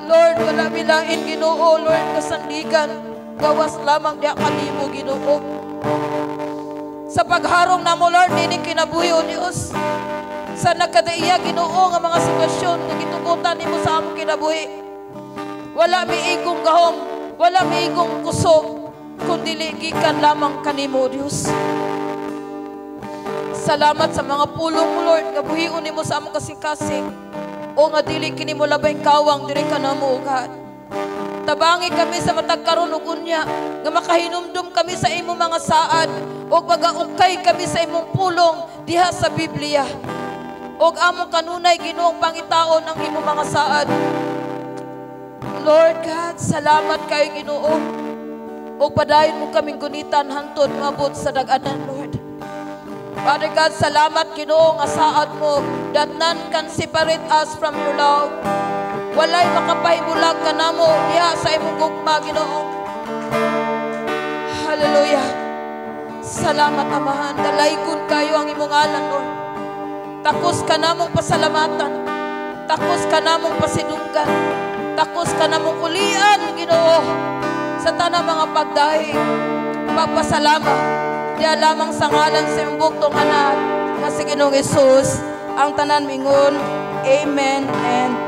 Lord, wala milain, Ginoo, Lord, kasandigan. Gawas lamang diha kanimo, Ginoo. Sa pagharong namo, Lord, nining kinabuhi, O Diyos. Sa nagkadaiya, Ginoo, nga mga sitwasyon nga gitugutan nimo sa among kinabuhi. Wala miigong gahom, wala miigong kusog, kundili gikan lamang kanimo, O Diyos. Salamat sa mga pulong mo, Lord, nga buhion nimo sa among kasing-kasing. O nga dili kini mo labay kawang diri ka namo, O God. Tabangi kami sa matag karon ug unya, nga makahinumdum kami sa imong mga saad, ug magaukay kami sa imong pulong diha sa Biblia. Og among kanunay, Ginoong, pangitaon ang imong mga saad. Lord God, salamat kayo, Ginoo. Og padayon mo kaming gunitan hantod mabot sa dag-anan, Lord. Father God, salamat, Ginoo, nga saad mo that none can separate us from your love. Walay makapahimulag kanamo diha sa imong gugma, Ginoo. Hallelujah. Salamat, Amahan. Dalaygon kayo ang imong ngalan, Lord. Takos ka namong pasalamatan. Takos ka namong pasidunggan. Takos ka namong ulian, Ginoo, sa tanang mga pagdahig. Pagpasalamat. Diya lamang sa ngalan sa imong bugtong anak, nga si Ginoong Hesus. Ang tanan mingon, "Amen and